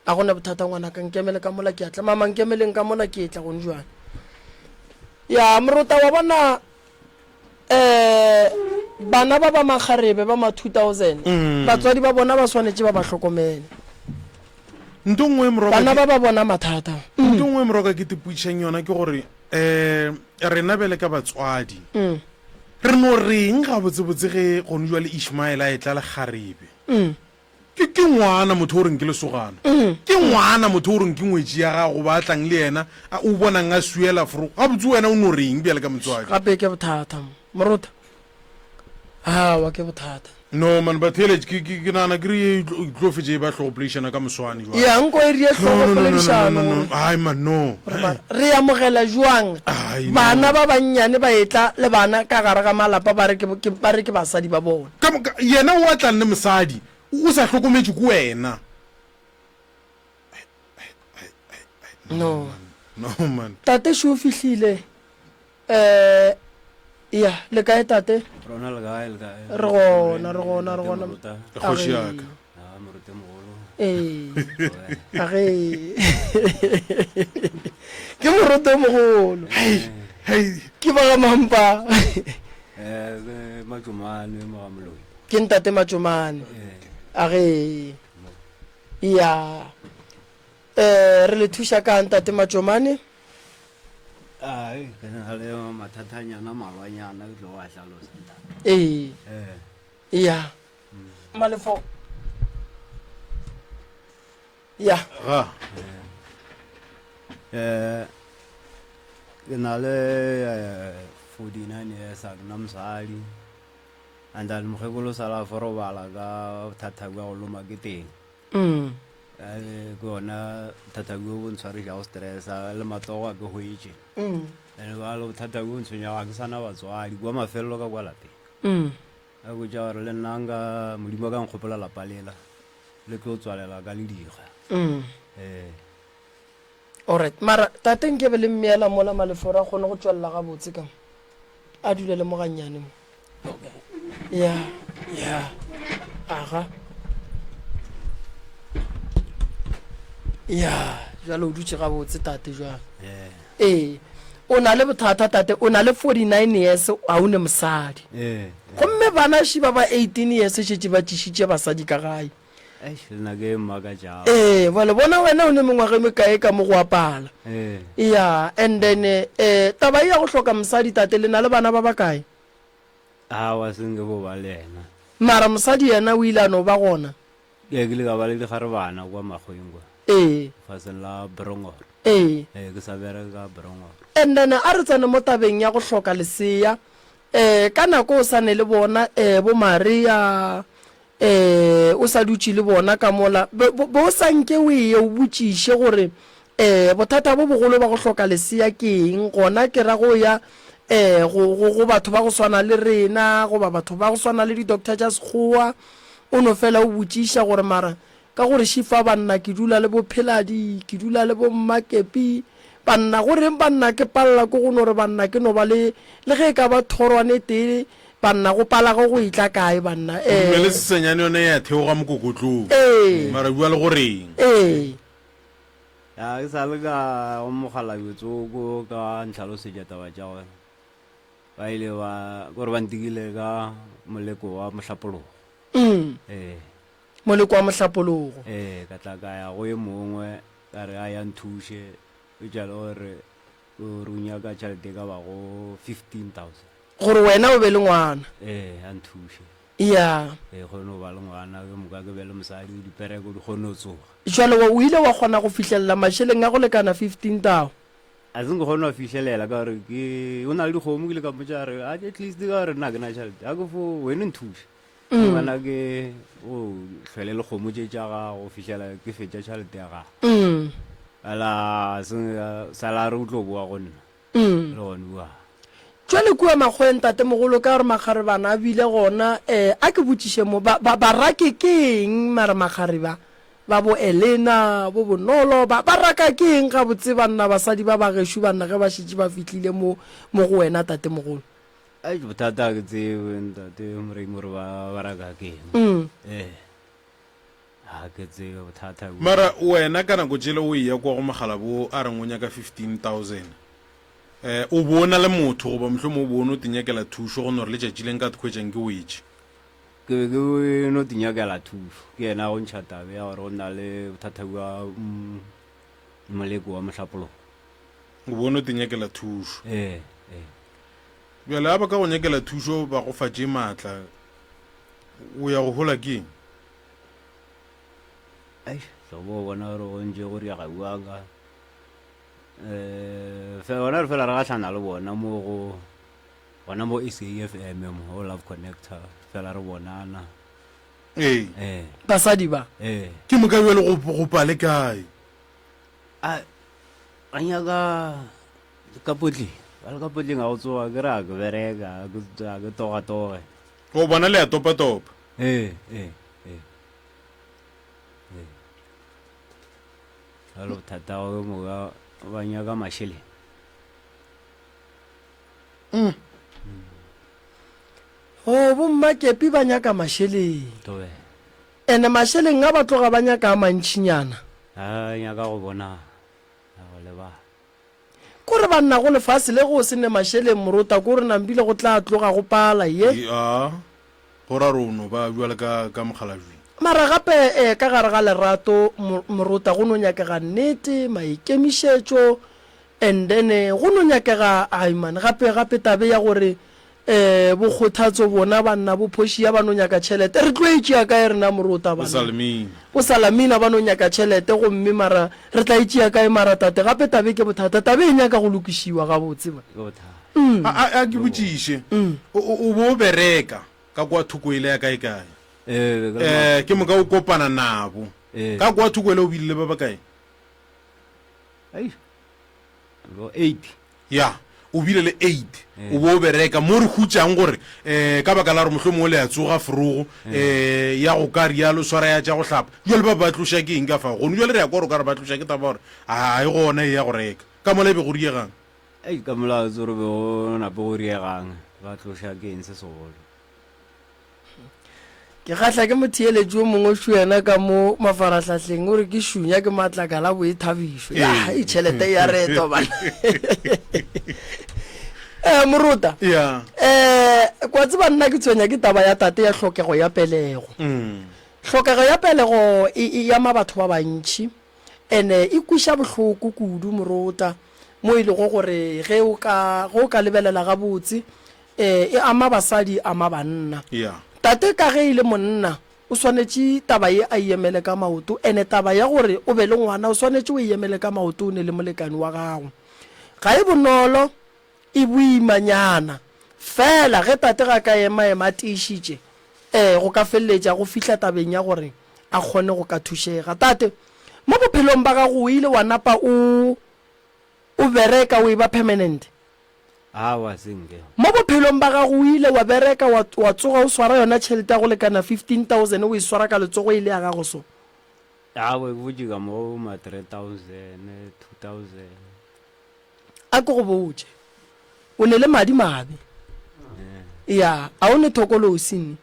A gona bothata ngwanaka nkemele ka mola ke a tla. Mama nkemeleng ka mola ke etla gone jwale. Ya morota wa bona eh bana ba ba makgarebe ba ma 2000 mm. batswadi ba bona ba swanetše ba ba hlokomele. Nto nngwe moroka bana ba ba bona mathata. Nto nngwe moroka ke tipuišang yona ke gore eh rena bjale ka batswadi mm. re no reng gabotsebotse ge gone jwale Ishmael a etla le kgarebe. Mm. Ke, ke ngwana motho o reng ke lesogana. Ke ngwana motho o reng ke ngwetši ya gago goba a tlang le yena, a, o bonang a swiela fro. Gabotse wena o no reng bjale ka motswadi? Gape ke bothata, Morota. Aowa, ke bothata. No man, batheeletši, ke, ke, ke nagana ke re ye e tlo, e tlo fetša e ba hlogopoledišana ka moswane jwale. Ya, nko e rie No, no, no, no, no, no, hlogopoledišano no, no. gore. Ai man, no. Gore ba, re amogela jwang Ai, no. bana ba bannyane ba etla le bana ka gare ga malapa ba re ke, ke, ba re ke basadi ba bona. Ka moka, yena o a tlang le mosadi, o sa hlokometšwe ke wena. No. No man. Tate šo o fihlile. Eh, ya, le kae tate? Rona le kae, le kae? Re gona, re gona, re gona. Kgoši ya ka. Ah, moruti mogolo. Ee. Age. Ke moruti o mogolo. Hei, hei. Ke ba ga mampa. Eh, ke Matšomane mo ga Moloi. Ke ntate Matšomane. Eh. Age. Ya. Eh, re le thuša ka ntate Matšomane? Ai, ke na le mathatanyana malwanyana ke tlo a hlalosa ntate. Ee. Eh. Ya. Malefo. Ya. Ga. Eh, ke na le eh, 49 years a ke na mosadi and then mokgekolo sala a forobala ka bothata bja go loma ke teng Mm. Eh, ke yona bothata bjo bo ntshwarišago stress le matsogo a ke hwetše Mm. and ba le bothata bjo ntshwenyago ga ke sana batswadi kwa mafelelo ka kwa lapeng Mm. Ka botša gore le nna nka Modimo a ka nkgopola lapa lela le tlo tswalela ka lediga. Mm. Ee. Alright, mara tate nkebe le mmeela mola Maleforo a kgone go tšwelela gabotse ka mo. A dule le mo gannyane mo. Ya, ya. Aga. Ya, jwale o dutše gabotse tate jwale. Ee. Ee, o na le bothata tate, o na le 49 years, ga o ne mosadi. Ee. Gomme bana ši ba ba 18 years šetše ba tšišitše basadi ka gae. Eish, le nna ke e mmakatšago. Ee, bjale bona wena o ne mengwaga e mekae ka mo go apala. Ee. Ya, and then eh, taba e ya go hloka mosadi tate, le na le bana ba bakae? Aowa, se nke bo ba le yena. Mara mosadi yena o ile a no ba gona? Ee, ke ile ka ba le dikgarebana kwa Makgweng kwa. Ee. Lefaseng la Brongoro. Ee. Ee, ke sa bereka ka Brongoro. And then a re tsene mo tabeng ya go hloka lesea. Eh, ka nako o sa ne le bona eh, bo Maria eh, o sa dutše le bona ka mola, be, be o sa nke o eye o botšiše gore eh, bothata bo bogolo ba go hloka lesea ke eng, gona ke ra go ya eh, go, go, go batho ba go swana le rena goba batho ba go swana le di-doctor tša Sekgowa, O no fela o botšiša gore mara ka gore šifa banna ke dula le bo Pheladi, ke dula le bo Mmakepi, Banna, go reng banna ke palela ke go no re banna ke no ba le, le ge e ka ba thorwane e tee, banna go pala ge go etla kae banna? O dumele sesenyane yone ya theoga mokokotlong. Ee. Mara bua le go reng? Ee. Ya, ke sa le ka go mokgalabje tsoko ka ntlhalosetša taba tša gore ba ile ba gore ba ntikile ka moleko wa mohlapologo. Mm. Ee. Moleko wa mohlapologo. Ee, ka tla ka ya go e mongwe ka re a ya nthuše, eupša le gore o re o nyaka tšhelete e ka bago 15,000. Gore wena o be le ngwana. Ee, a nthuše. Ya. Ee, kgone go ba le ngwana, ke moka ke be le mosadi, dipereko di kgone go tsoga. Jwale wa, o ile wa kgona go fihlelela mašeleng a go lekana 15 thou? A se nke kgone go a fihlelela ka gore ke, o na le dikgomo, ke ile ka mmotša gore at least ka gore nna ga ke na tšhelete, a ke fo wena o nthuše. Ngwana ke o hlwele le kgomo tše tša gago go fihlela ke fetša tšhelete ya gago. Fela sala re o tlo boa go nna le gone kua. Jwale kua makgoweng tatemogolo ka gore makgarebana a bile gona um a ke botšiše mo ba, ba, barake ke eng mara makgareba ba bo Elena bo Bonolo ba, ba raka ke eng gabotse banna basadi ba ba gešo banna ge ba šetše ba fihlile mo mo go wena tatemogolo? Ai bothata ga ke tsebe ntate Moremi gore ba ba raka ke eng. Eh. Ga ke tsebe bothata bo. Mara wena ka nako tšele o eya kwa go Mokgalabo a reng o nyaka 15000 eh o bo o na le motho goba mohlomong o bo o no tinyakela thušo go no re letšatši le nka tkgwetšang ke wetše? Ke be ke no tinyakela thušo. Ke yena a go ntšha tabe ya gore go na le bothata bja moleko wa mohlapologo. O bo o no tinyakela thušo. Eh, eh. Bjale a ba ka go nyakela thušo ba go fa tše maatla, o ya go hola ke eng? Eish, tlo bo bona gore go ntše go riega bjang ka um fela gona re fela re gahlana le bona mo go gona mo SAFM mo go Love Connector fela re bonana. Ee. Ee. Basadi ba. Ee. Ke moka bjale go go pale kae? A ba nyaka Ka potleng, ba le ka potleng ga go tsoga ke re a ke bereka, a ke a ke togatoge. O bona le a topatopa. Ee, ee, ee. Ee. Jalo bothata ke moka ba nyaka mašeleng. Mm. Oh, bommakepi ba nyaka mašeleng. Tobe. Ene mašeleng a ba tloga ba nyaka a mantšinyana. A nyaka go bona, go lebala. Kore banna go lefase le go se ne mašeleng morota kore nampile go tla tloga go pala ye. Ya, go ra gore o no ba bjale ka, ka mokgalabjeng. Mara gape eh, ka gare ga lerato mo, morota go no nyakega nnete, maikemišetšo and then go no nyakega, ai man, gape, gape tabe ya gore eh, bo Kgothatso bona banna bo Portia ba no nyaka tšhelete, re tlo e tšea kae rena morota Bo banna? Salamina. Bo Salamina ba no nyaka tšhelete gomme mara re tla e tšea kae mara tate? Gape tabe ke bothata, tabe e nyaka go lokišiwa gabotse man. Ke bothata. A, a, a ke botšiše, o, o, o bo o bereka ka kwa thoko ele ya kae kae? Ee, be ke le ma- Eh, ke moka o kopana nabo. Ee. Ka kwa thoko ele o bile le ba bakae? Eish. Bo 8. Ya, o bile le 8, o bo o bereka mo re hutšang gore um ka baka la gore mohlomongwe le a tsoga forogo um ya go ka rialo swara ya tša go hlapa. Bjale ba ba tloša ke eng ka fao? Gone bjale re ya kwa gore o ka re ba tloša ke taba gore a e gona e ya go reka. Ka mola e be go riegang? Ei, ka mola tse re be go nape go riegang, ba tloša ke eng se segolo? Ke kgahla ke motheeletši yo mongwe šo yena ka mo mafarahlahleng o re ke šunya ke matlakala boithabišo. Ya, e tšhelete ya retwa bana. Eh morota. Ya. Eh kwa tseba nna ke tshwenya ke taba ya tate ya hlokego ya pelego. Mm. Hlokego ya pelego e e ama batho ba bantši ene e kwiša bohloko kudu morota mo e lego gore ge o ka ge o ka lebelela gabotse Ee, e ama basadi, e ama banna. Yeah. Tate ka ge e le monna, o swanetše taba ye a e emele ka maoto, ene taba ya gore o be le ngwana o swanetše o e emele ka maoto o ne le molekane wa gago. Ga e bonolo, e boimanyana. Fela ge tate ga ka ema ema a tiišitše, ee, go ka feleletša go fihla tabeng ya gore a kgone go ka thušega. Tate, mo bophelong ba gago o ile wa napa o o bereka o eba permanent? Aowa, se nke. Mo bophelong ba gago o ile wa bereka wa, wa tsoga o swara yona tšhelete ya go lekana 15,000 o e swara ka letsogo e le ya gago so? Aowa, ke botše ka mo ma 3,000, 2,000. A ke go botše, o ne le madi mabe. Ya, a o ne thokolosi ne?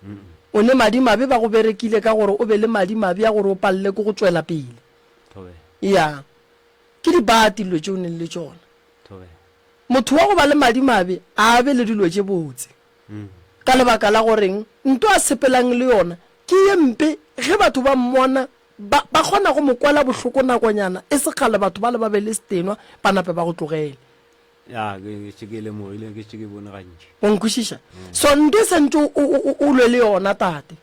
O ne madi mabe, ba go berekile ka gore o be le madi mabe a gore o palele ke go tšwela pele. Ya, ke dibati dilo tše o neng le tšona. Motho wa go ba le madi mabe a a be le dilo tše botse. Ka lebaka la goreng nto a sepelang le yona ke ye mpe, ge batho ba mmona ba, ba kgona go mo kwela bohloko nakonyana, e se kgale batho bale ba be le setenwa, ba nape ba go tlogele. Ya, ke šetše ke e lemogile, ke šetše ke e bone gantši. O nkwešiša? So nto e santše o, o, o, o lwe le yona, tate.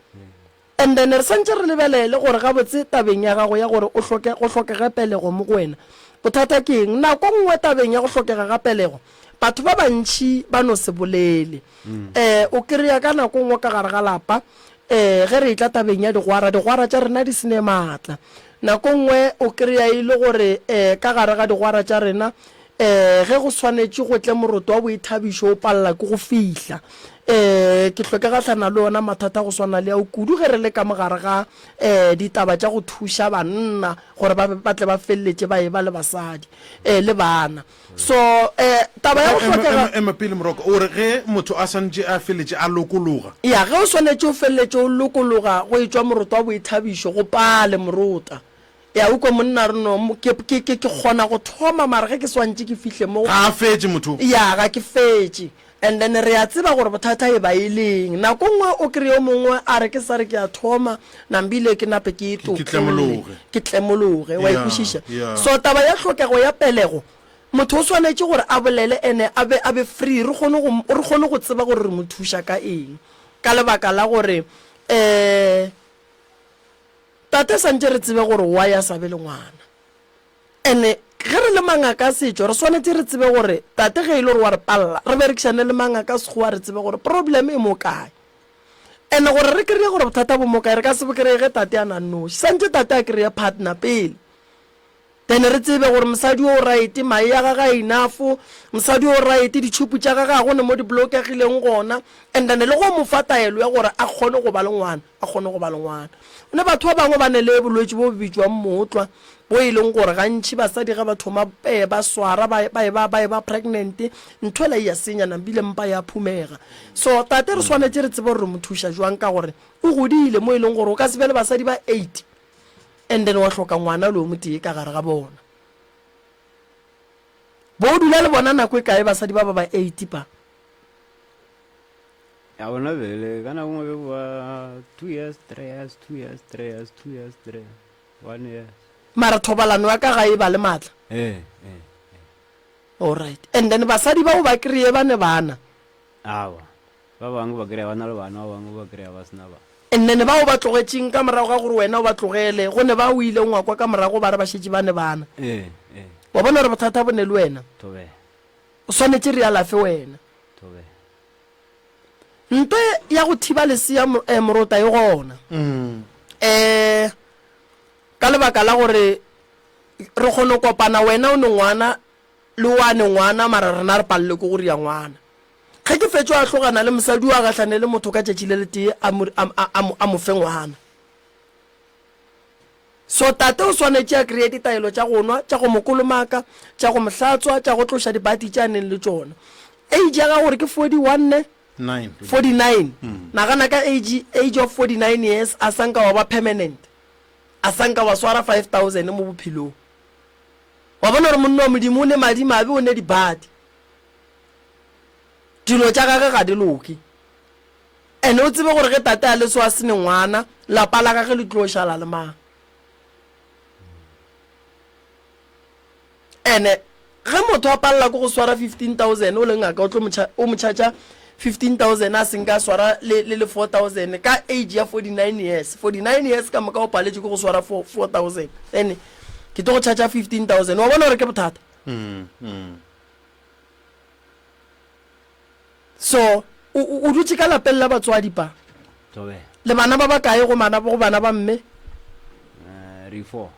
And then re santše re lebelele gore gabotse tabeng ya gago ya gore o hloke, go hlokege pelego mo go wena, bothata ke eng? Nako nngwe tabeng ya go hlokega ga pelego, batho ba bantši ba no se bolele. Um o kry-a ka nako nngwe ka gare ga lapa, um ge re etla tabeng ya digwara, digwara tša rena di se ne maatla. Nako nngwe o kry-a e le gore um ka gare ga digwara tša rena, um ge go swanetše go tle moroto wa boithabišo o palela ke go fihla. Um ke hlwe ke gahlana le ona mathata a go swana le ao kudu ge re le ka mo gare ga um ditaba tša go thuša banna gore ba ba tle ba feleletše ba eba le basadi um le bana. So um taba ya go hlokega. Ema pele Moroko, o re ge motho a swanetše a feleletše a lokologa. Ya, ge o swanetše o feleletše o lokologa go etšwa moroto wa boithabišo, go pale morota. Ya, o kwa monna a re no, ke, ke, ke, ke kgona go thoma mara ge ke swantše ke fihle mo. Ga a fetše motho. Ya, ga ke fetše. And then re a tseba gore bothata e ba e leng. Nako nngwe o kry-e yo mongwe a re ke sa re ke a thoma, nambile ke nape ke e tokolle, ke tlemologe. Wa e kwešiša? So taba ya tlhokego ya pelego, motho o swanetše gore a bolele and a be, a be free, re kgone go, re kgone go tseba gore re mo thuša ka eng. Ka lebaka la gore um tate santše re tsebe gore why a sa be le ngwana. And-e ge re le mangaka a setšo re swanetše re tsebe gore tate ge e le gore wa re palela re berekišane le mangaka a sekgowa re tsebe gore problem e mo kae. And-e gore re kry-e gore bothata bo mo kae re ka se bo kry-e ge tate a na nnoši, santše tate a kry-e partner pele then re tsebe gore mosadi o right, mae a gage a enough, mosadi o right, ditšhupu tša gage ga go ne mo di blokegileng gona and then le go mo fa taelo ya gore a kgone go ba le ngwana. a kgone go ba le ngwana. Go ne batho ba bangwe ba ne le bolwetši bo bo bitšwang mootlwa, bo e leng gore gantši basadi ge ba thoma eh, ba swara ba, ba eba, ba eba pregnant, ntho ela e ya senya nambile mpa ya phumega. So tate re swanetše re tsebe gore re mo thuša jwang ka gore o godile mo e leng gore o ka se be le basadi ba eight and then wa hloka ngwana le o motee ka gare ga bona. Bo o dula le bona nako e kae basadi ba ba ba eight ba? Ya bona bele ka nako nngwe be ba two years, three years, two years, three years, two years, three years, one year. Mara thobalano ya ka ga e ba le maatla. Eh, eh. All right. And then basadi bao ba kry-e ba ne bana. Awa. Ba bangwe ba kry-a ba na le bana, ba bangwe ba kry-a ba sena bana. And then bao ba tlogetšeng ka morago ga gore wena o ba tlogele, go ne ba o ileng wa kwa ka morago ba re ba šetše ba ne bana. Eh, eh. Wa bona gore bothata bo ne le wena. Thobela. O swanetše re alafe wena. Thobela. Nto ya go thiba lesea eh, morota e gona um ka lebaka la gore re kgone go kopana wena o ne ngwana le wane ngwana mara rena re palele ke go ria ngwana. Ge ke fetšo a hlogana le mosadi o a gahlane le motho ka tšatši le letee a mo, a, a, a, a mo fe ngwana. So tate o swanetše a kreye ditaelo tša go nwa, tša go mo kolomaka, tša go mo hlatswa, tša go tloša dibati tše a neng le tšona. Age ya gago gore ke 41 ne? 49. Nagana ka age, age of 49 years a sa nka wa ba permanent. A sa nka wa swara 5000 mo bophelong. Wa bona gore monna wa Modimo o ne madi mabe, o ne dibati. Dilo tša gage ga di loke. And o tsebe gore ge tate a le so a se ne ngwana, lapa la gage le tlo šala le mang. And ge motho a palela ke go swara 15000 o le ngaka o tlo o mo charger 15000 a senka a swara le le le 4000 ka age ya 49 years. 49 years ka moka o paletše ke go swara 4000 then ke tlo go charger 15000. Wa bona gore ke bothata? Mm, mm. So, o, o, o dutše ka lapeng la batswadi pa? Thobela. Le bana ba bakae go bana, go bana ba mme? Eh, re four.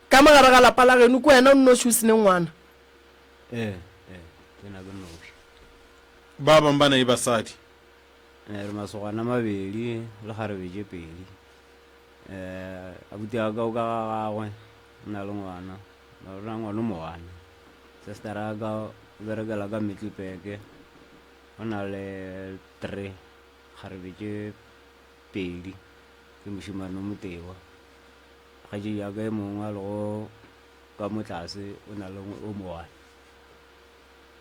Ka mo gare ga lapa la geno, ke wena o nnoši o se ne ngwana? Eh, eh, ke na ke nnoši. Ba bang ba na e basadi. Eh, re masogana a mabedi le kgarebe tše pedi. Eh, abuti wa ka o ka ga gagwe, o na le ngwana. Mara o na ngwana o mo one. Sister ya ka. O berekela ka Middelburg. O na le three kgarebe tše pedi ke mošemane o motewa. Kgaetšedi ya ka e mongwe a lego ka mo tlase o na le o mo one.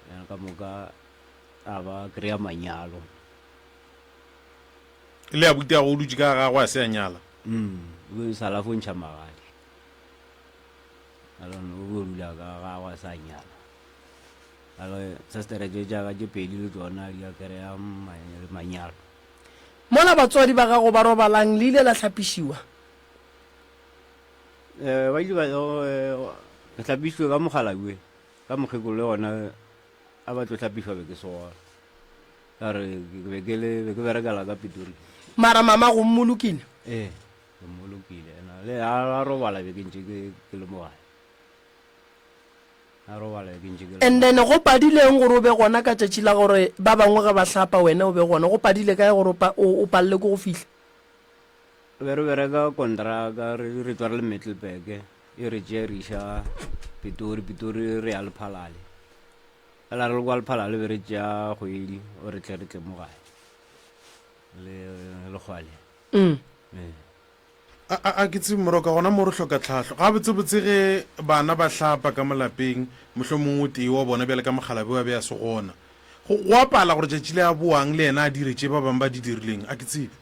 And ka moka a ba kry-a manyalo. Le abuti ya go o dutše ka ga gagwe a se a nyala? Mm, o be sa la fo ntšha magadi. I don't know, o be o dula ka gagwe a sa nyala. Alo sestere tše tša ka tše pedi le tšona di a kry-a manyalo. Mola batswadi ba gago ba robalang le ile la hlapišiwa? Eh, ba ile ba eh, re hlapišitšwe ka mokgalabje ka mokgekolo le gona a ba tlo hlapišwa be ke se gona ka re ke be ke le be ke berekela ka Pitori. Mara mama go mmolokile? Ee, ke mmolokile ena le a robala be ke ntše ke ke le mo gae. A robala be ke ntše ke le And then go padile eng gore o be gona ka tšatši la gore ba bangwe ge ba hlapa wena o be gona? Go padile kae gore o palele ke go fihla? Re be re bereka kontraka re re tšwa re le Middelburg e re tšea re iša Pitori, Pitori re ya Lephalale. Fela re le kwa Lephalale be re tšea kgwedi gore tle re tle mo gae le Lekgwale. Mm. Ee. A, a, a ke tsebe moroka gona mo re hloka tlhahlo. Gabotsebotse ge bana ba hlapa ka mo lapeng, mohlomongwe o tee wa bona bjale ka mokgalabje wa be a se gona. Go, go a pala gore tšatši le a boang le yena a dire tše ba bangwe ba di dirileng. A ke tsebe.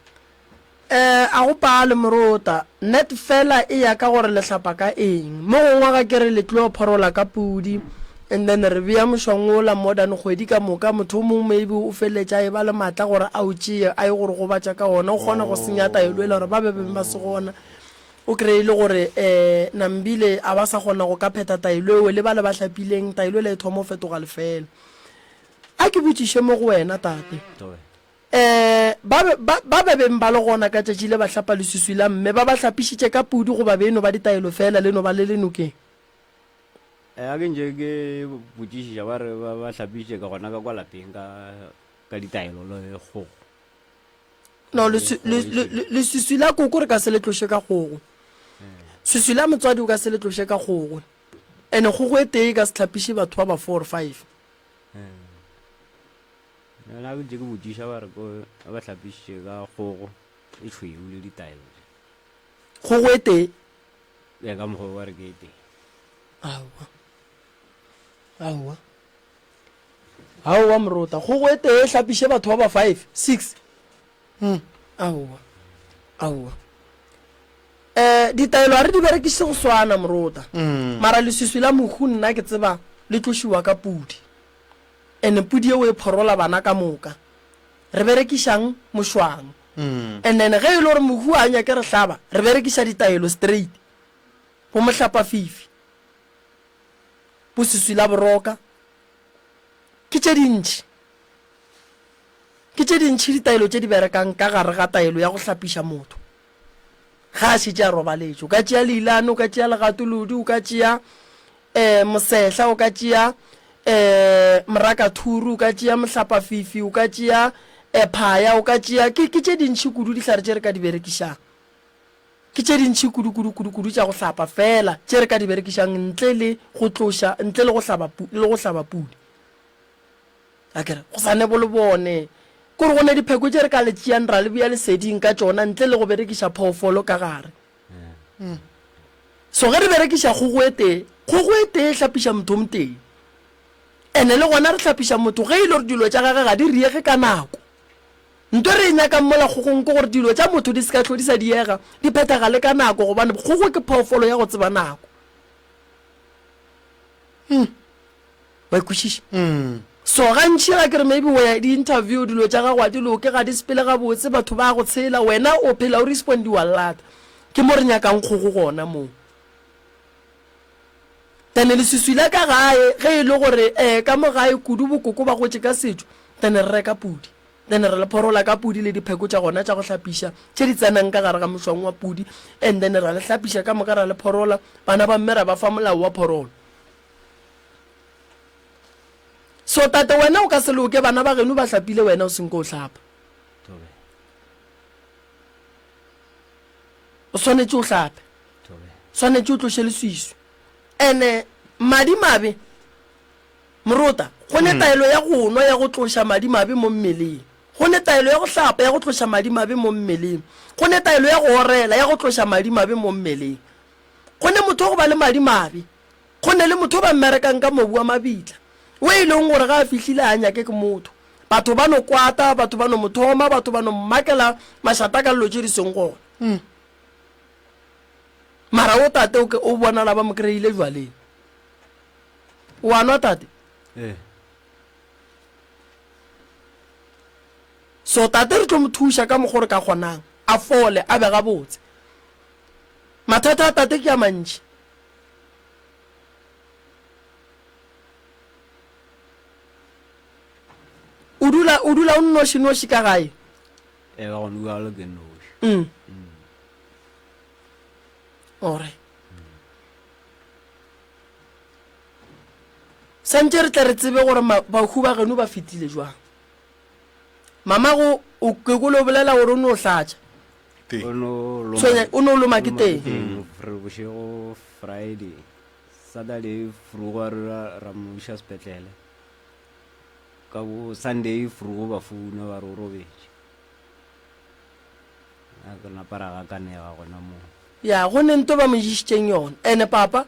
Eh, a go pale morota. Net fela e ya ka gore le hlapa ka eng. Mo gongwe ga ke re le tlo phorola ka pudi and then re bea mošwang wola modern kgwedi ka moka, motho o mongwe maybe o feleletša a eba le matla gore a o tšee a ye go re gobatša ka ona, o kgona go senya taelo ela gore ba be beng ba se gona. O kreye e le gore eh nambile a ba sa kgona go ka phetha taelo eo le bale ba hlapileng, taelo ela e thoma go fetoga lefela. A ke botšiše mo go wena tate. Ee, ba be, ba, ba be beng ba le gona ka tšatši le ba hlapa leswiswi la mme, ba ba hlapišitše ka pudi goba be e no ba ditaelo feela le no ba le le nokeng? Ee, a ke ntše ke botšišiša, ba re ba ba hlapišitše ka gona ka kwa lapeng ka, ka ditaelo le kgogo. No, leswi, le, le, le, leswiswi la koko re ka se le tloše ka kgogo. Swiswi la motswadi o ka se le tloše ka kgogo. Ene kgogo e tee e ka se hlapiše batho ba ba four or five. Nna ke ntše ke botšiša ba re ko ba hlapišitše ka kgogo e tšhweu le ditaelo tše. Kgogo e tee? Ya ka mokgwa ba re ke e tee. Aowa. Aowa. Aowa morota. Kgogo e tee e hlapiše batho ba ba five, six. Hmm. Aowa. Aowa. Eh, ditaelo a re di berekiše go swana morota. Mm. Mara leswiswi la mohu nna ke tseba le tlošiwa ka pudi. And pudi yeo e phorola bana ka moka. Re berekišang mošwang. And then ge e le gore mohu a nyake re hlaba, re berekiša ditaelo straight. Bo mohlapafifi, bo seswi la boroka. Ke tše dintši. Ke tše dintši ditaelo tše di berekang ka gare ga taelo ya go hlapiša motho. Ge a šetše a robaletše, o ka tšea leilane, o ka tšea legatolodi, o ka tšea um mosehla, o ka tšea um morakathuru, o ka tšea mohlapafifi, o ka tšea um phaya, o ka tšea, ke, ke tše dintši kudu dihlare tše re ka di berekišang. Ke tše dintši kudu, kudu, kudu, kudu tša go hlapa feela tše re ka di berekišang ntle le go tloša, ntle le go hlaba, le go hlaba pudi. Akere go sa ne bo le bone. Ke gore go ne dipheko tše re ka le tšeang ra le bea leseding ka tšona ntle le go berekiša phoofolo ka gare. So ge re berekiša kgogo e tee, kgogo e tee e hlapiša motho o motee. Ene le gona re hlapiša motho ge e le gore dilo tša gage ga di riege ka nako. Nto re e nyakang mola kgogong ke gore dilo tša motho di se ka hlo di sa diega, di phethagale ka nako gobane kgogo ke phoofolo ya go tseba nako. Wa e kwešiša? So gantši ga ke re maybe o ya di-interview dilo tša gago ga di loke, ga di sepele gabotse, batho ba go tshela, wena o phela o respondiwa llata. Ke mo re nyakang kgogo gona moo. Then leswiswi la ka gae ge e le gore um ka mo gae kudu bokoko ba gotše ka setšo, then re reka pudi. Then re le phorola ka pudi le dipheko tša gona tša go hlapiša tše di tsenang ka gare ga mošwang wa pudi, and then ra le hlapiša ka moka ra le phorola, bana ba mme ra ba fa molao wa phorolo. So tate wena o ka se loke bana ba geno ba hlapile wena o senko o hlapa. O swanetše o hlape. Swanetše o tloše leswiswi. Ene madi mabe. Morota, go ne taelo ya go nwa ya go tloša madimabe mo mmeleng. Go ne taelo ya go hlapa ya go tloša madimabe mo mmeleng. Go ne taelo ya go orela ya go tloša madimabe mo mmeleng. Go ne motho wa go ba le madimabe. Go ne le motho o ba mmerekang ka mobu wa mabitla, o e leng gore ga a fihlile a nyake ke motho. Batho ba no kwata, batho ba no mo thoma, batho ba no mmakela mašata ka dilo tše di seng gona. Mara o tate o ke o bonala ba mo kry-ile jwaleng. O a nwa tate? Ee. So tate re tlo mo thuša ka mokgo re ka kgonang, a fole, a be gabotse. Mathata a tate ke a mantši. O dula o dula o nnoši noši ka gae? Ee, ka gona bjalo ke noši. Mm. Ore. Santše re tle re tsebe gore bahu ba geno ba fetile jwang. Mamago o ke kolo bolela gore o no hlatša. Teng. O no loma- Tshwenya o no loma ke teng. teng re bošego Friday Saturday frugo a re ra- ra mo iša sepetlele ka bo Sunday frugo ba founa ba re o robetše A ke napa ra gakanega gona moo Ya go ne nto ba mo išitšeng yona. Ene papa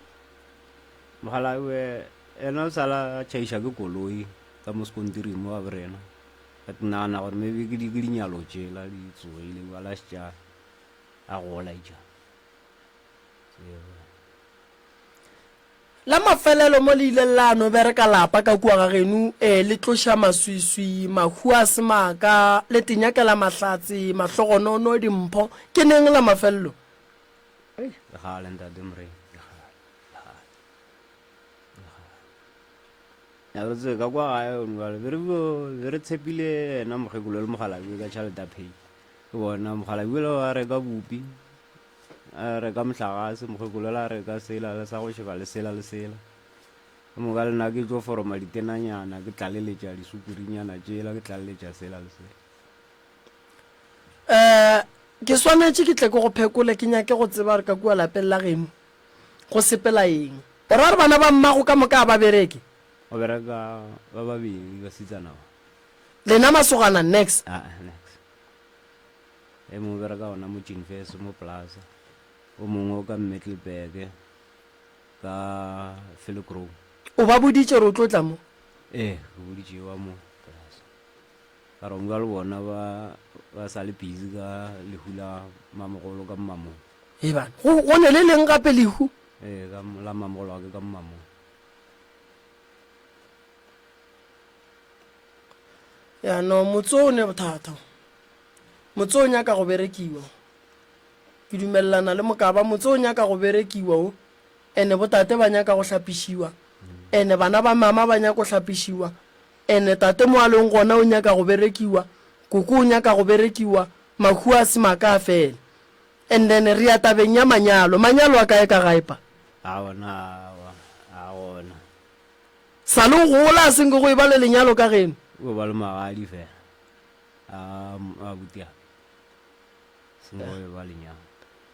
Mokgalabje ena o sala a tšhaiša ke koloi ka mo sekontiring mo ga borena. Ka ke nagana gore maybe ke di ke dinyalo tšela di tsogile ba la šetša a gola itša. Tsebo. La mafelelo mo le ileng la no bereka lapa ka kua ga geno e le tloša maswiswi, mahu a se maaka, le tenyakela mahlatse, mahlogonono, dimpho, ke neng la mafelelo? Eish, ke kgale ntate Morena, ke kgale, ke kgale, ke kgale. Ya re tsebe ka kwa gae gone jwale, be re be re tshepile yena mokgekolo le mokgalabje ka tšhelete ya pay. Ke bona mokgalabje le a reka bupi, a reka mohlagase, mokgekolo le a reka sela le sa go šeba le sela le sela. Ke moka le nna ke tlo foroma ditenanyana, ke tlaleletša disukurinyana tšela, ke tlaleletša sela le sela. Um ke swanetše ke tle ke go phekole, ke nyake go tseba gore ka kua lapeng la geno go sepela eng. O ra gore bana ba mmago ka moka ga ba bereke? Go bereka ba babedi basetsana ba. Lena masogana nex? Aa, nex. E mongwe o bereka gona mo Ginfes mo Plaza, o mongwe o ka Middelburg ka Philcrow. O ba boditše gore o tlo tla mo? Ee, ke boditše wa mo Plaza. Ka re bjalo bona ba ba sa le busy ka lehu la mamogolo ka mmamong. Hei bana, go, go ne le leng gape lehu? Ee, ka la mamogolo wa ke ka mmamong. Ya no, motse o ne bothata. Motse o nyaka go berekiwa. Ke dumelelana le Mokaba, motse o nyaka go berekiwa o. Ene botate ba nyaka go hlapišiwa. Ene bana ba mama ba nyaka go hlapišiwa. Ene tate mo a leng gona o nyaka go berekiwa, koko o nyaka go berekiwa, mahu a se maka a fele. And then re ya tabeng ya manyalo, manyalo a kae ka gae pa? A gona awa, a gona. Sa le o gola a senke go eba le lenyalo ka geno? O ba le magadi fela a abuti a. Senke go eba lenyalo.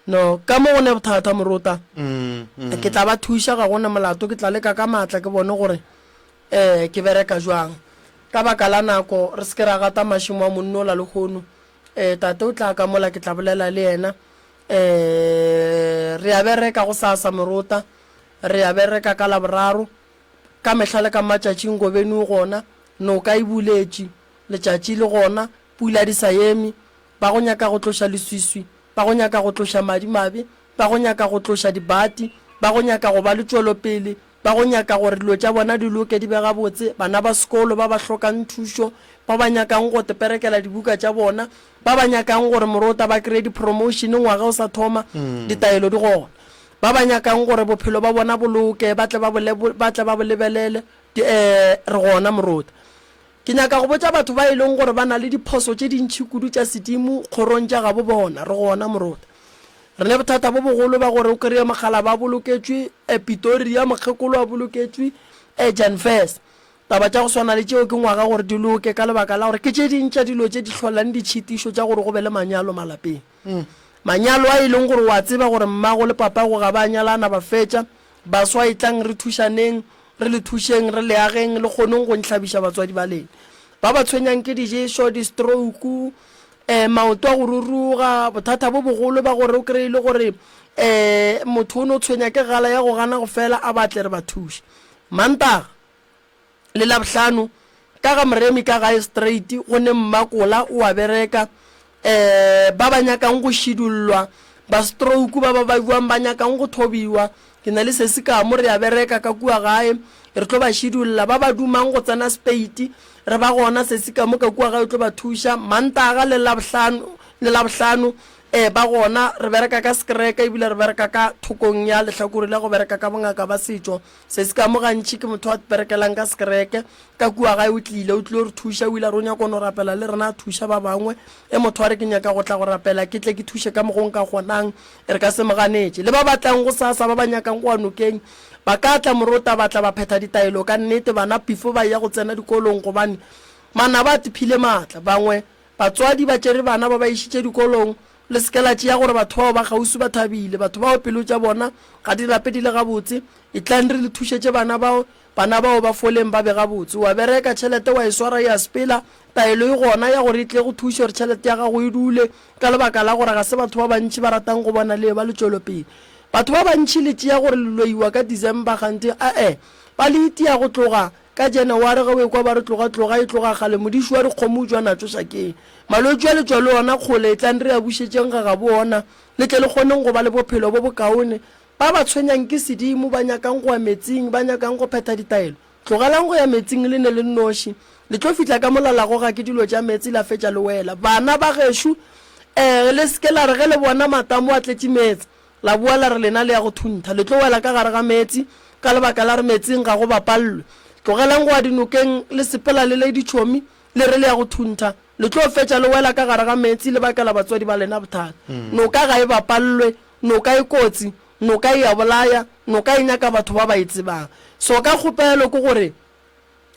No, ka mo go ne bothata morota. Ke tla ba thuša, ga go na molato, ke tla leka ka maatla ke bone gore um ke bereka jwang. Ka baka la nako, re se ke ra gata mašemo a monno ola lehono. Um tate o tla ka mola, ke tla bolela le yena. Um re a bereka gosasa morota, re a bereka ka Laboraro. Ka mehla le ka matšatši Ngobeni o gona, noka e buletše, letšatši le gona, pula di sa eme. Ba go nyaka go tloša leswiswi, ba go nyaka go tloša madimabe, ba go nyaka go tloša dibati, ba go nyaka go ba le tšwelopele, ba go nyaka gore dilo tša bona di loke di be gabotse, bana ba sekolo ba ba hlokang thušo, ba ba nyakang go teperekela dibuka tša bona, ba ba nyakang gore morota ba kreye di-promotion ngwaga o sa thoma, ditaelo di gona. Ba ba nyakang gore bophelo ba bona bo loke, ba tle ba bo, ba tle ba bo lebelele, di, eh, re gona morota. Ke nyaka go botša batho ba e leng gore ba na le diphoso tše dintši kudu tša sedimo kgorong tša gabo bona, re gona morota. Re ne bothata bo bogolo ba gore o kreye mokgalaba a boloketšwe Pitoria, mokgekolo a boloketšwe Jan Fes. Taba tša go swana le tšeo ke ngwaga gore di loke ka lebaka la gore ke tše ding tša dilo tše di hlolang ditšhitišo tša gore go be le manyalo malapeng. Manyalo a e leng gore o a tseba gore mmago le papago ga ba nyalana ba fetša, baswa etlang re thušaneng. re le thušeng, re le ageng, le kgoneng go nhlabiša batswadi ba lena. Ba ba tshwenyang ke diješo, di-stroke, um maoto a go ruruga, bothata bo bogolo ba gore o kry-e le gore um motho o no tshwenya ke gala ya go gana go fela, a ba tle re ba thuše. Mantaga le Labohlano ka ga Moremi ka gae straight go ne Mmakola o a bereka um ba ba nyakang go šidullwa ba stroke ba ba bajuang ba nyakang go thobiwa ke na le sesi ka mo re a bereka ka kua gae re tlo ba šidulla ba ba dumang go tsena speiti re ba gona sesi ka mo ka kua gae o tlo ba thuša Mantaga le Labohlano le Labohlano um ba gona re bereka ka sekereke ebile re bereka ka thokong ya lehlakore la go bereka ka bongaka ba setšo Sesi ka mo gantši ke motho a berekelang ka sekereke. Ka kua gae o tlile, o tlilo re thuša. O ile a re o nyaka go no rapela le rena, a thuša ba bangwe. Ge motho a re ke nyaka go tla go rapela, ke tle ke thuše ka mokgo nka kgonang, re ka se mo ganetše. Le ba ba tlang gosasa, ba ba nyakang go ya nokeng, ba ka tla morota ba tla ba phetha ditaelo. Ka nnete, bana before ba eya go tsena dikolong, gobane manaba a tiphile maatla. Bangwe batswadi ba tšere bana ba ba išitše dikolong, Le se ke la tšea gore batho bao ba kgauswi ba thabile. Batho bao pelo tša bona ga di lape di le gabotse. Etlang re le thušetše bana bao, bana bao ba foleng ba be gabotse. O a bereka, tšhelete wa e swara e a sepela. Taelo e gona ya gore e tle go thuše gore tšhelete ya gago e dule, ka lebaka la gore ga se batho ba bantši ba ratang go bona le eba le tšwelopele. Batho ba bantši le tšea gore le loiwa ka December kganthe ae, ba le itia go tloga Ka Janaware ge o ekwa ba re tloga tloga e tloga kgale modiši wa dikgomo o tšwa natšo šakeng. Malwetši a le tšwa le ona kgole etlang re a bušetšeng ga gabo ona le tle le kgoneng go ba le bophelo bo bokaone. Ba ba tshwenyang ke sedimo ba nyakang go ya metsing ba nyakang go phetha ditaelo tlogelang go ya metsing le ne le nnoši le tlo fihla ka mola la goga ke dilo tša meetse la fetša le wela. Bana ba gešo eh le se ke la re ge le bona matamo a tletše meetse La boa la re lena le ya go thuntha, le tlo wela ka gare ga meetse, ka lebaka la re meetseng ga go bapallwe. Tlogelang go ya dinokeng le sepela le le ditšhomi, le re le ya go thuntha, le tlo fetša le wela ka gare ga meetse le bakela batswadi ba lena bothata. Noka ga e bapallwe, noka e kotsi, noka e a bolaya, noka e nyaka batho ba ba e tsebang. So ka kgopelo ke gore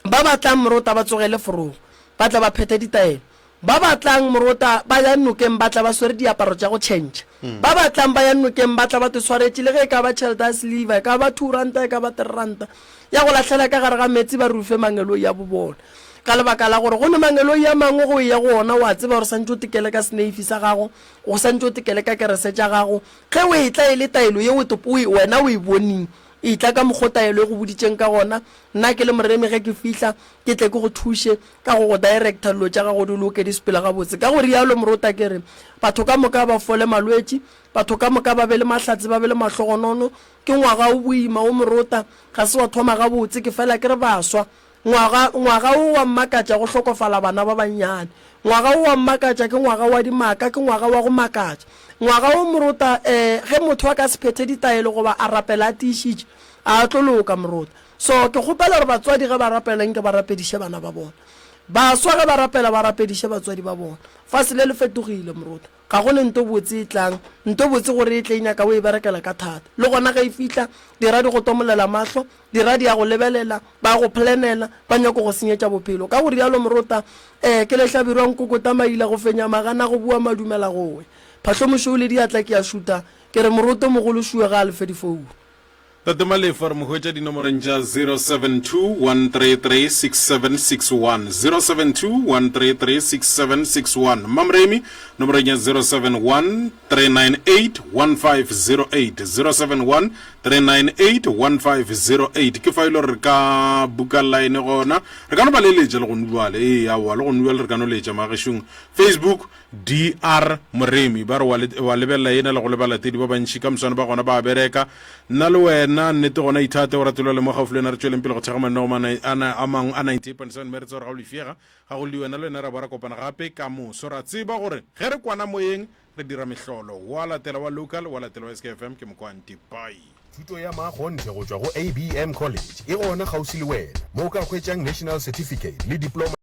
Ba ba tlang morota ba tsogele forogo, ba tla ba phethe ditaelo. Ba ba tlang morota ba ya nokeng ba tla ba swere diaparo tša go tšhentšha. Ba ba tlang ba ya nokeng ba tla ba te swaretše le ge e ka ba tšhelete ya siliva, e ka ba thuranta, e ka ba tereranta ya go lahlela ka gare ga meetse ba rufe mangeloi a bobona. Ka lebaka la gore go ne mangeloi a mangwe go eya go ona o a tseba gore santše o tekele ka seneifi sa gago, o santše o tekele ka kerese tša gago. Ge o etla e le taelo ye o wena o e boning Etla ka mokgo taelo e go boditšeng ka gona, nna ke le moremi ge ke fihla, ke tle ke go thuše ka go go director dilo tša gago di loke di sepele gabotse. Ka go realo morota ke re, batho ka moka ba fole malwetši, batho ka moka ba be le mahlatse ba be le mahlogonono. Ke ngwaga o boima wo morota, ga se wa thoma gabotse, ke fela ke re baswa Ngwaga, ngwaga wo wa mmakatša go hlokofala bana ba bannyane. Ngwaga wo wa mmakatša ke ngwaga wa dimaka, ke ngwaga wa go makatša. Ngwaga wo morota, eh, ge motho a ka se phethe ditaelo goba a rapela a tiišitše, a a tlo loka morota. So, ke kgopela gore batswadi ge ba rapela nke ba rapediše bana ba bona. Baswa ge ba rapela ba rapediše batswadi ba bona. Fase le le fetogile morota. Ga go ne nto botse e tlang. Nto botse gore e tle e nyaka o e berekela ka thata. Le gona ge e fihla, dira di go tomolela mahlo, dira di a go lebelela, ba go planela, ba nyako go senyetša bophelo. Ka go rialo morota, eh, ke lehlabirwa nkokota maila go fenya magana go bua madumela gowe. Phahlomošweu le diatla ke a šutha, ke re moroto mogolo šuwe ga a lefe difounu. Tate Malefo re mo hwetša dinomoreng tša 0721336761, 0721336761, Mmamoremi nomorong ya 0713981508, 0713981508. Ke fa e le gore re ka buka line gona, re ka no ba leletša le gone bjale. Ee, aowa, le gone bjale re ka no letša magešong. Facebook DR Moremi, ba re wa, wa lebelela yena le go le balatedi ba bantši ka moswane ba gona ba a bereka. Nna le wena nnete gona ithate o rate le mo gaufi le wena re tšweleng pele go thekga mananeo a mangwe a 98.7 mme re tsebe gore ga o lefiega ga go le wena le wena ra bo ra kopana gape ka moso ra tseba gore ge re kwana moyeng re dira mehlolo. Wa latela wa local wa latela wa SKFM ke Mokwanti. Bye. Thuto ya makgonthe go tšwa go ABM College e gona kgauswi le wena, mo o ka hwetšang National Certificate le Diploma.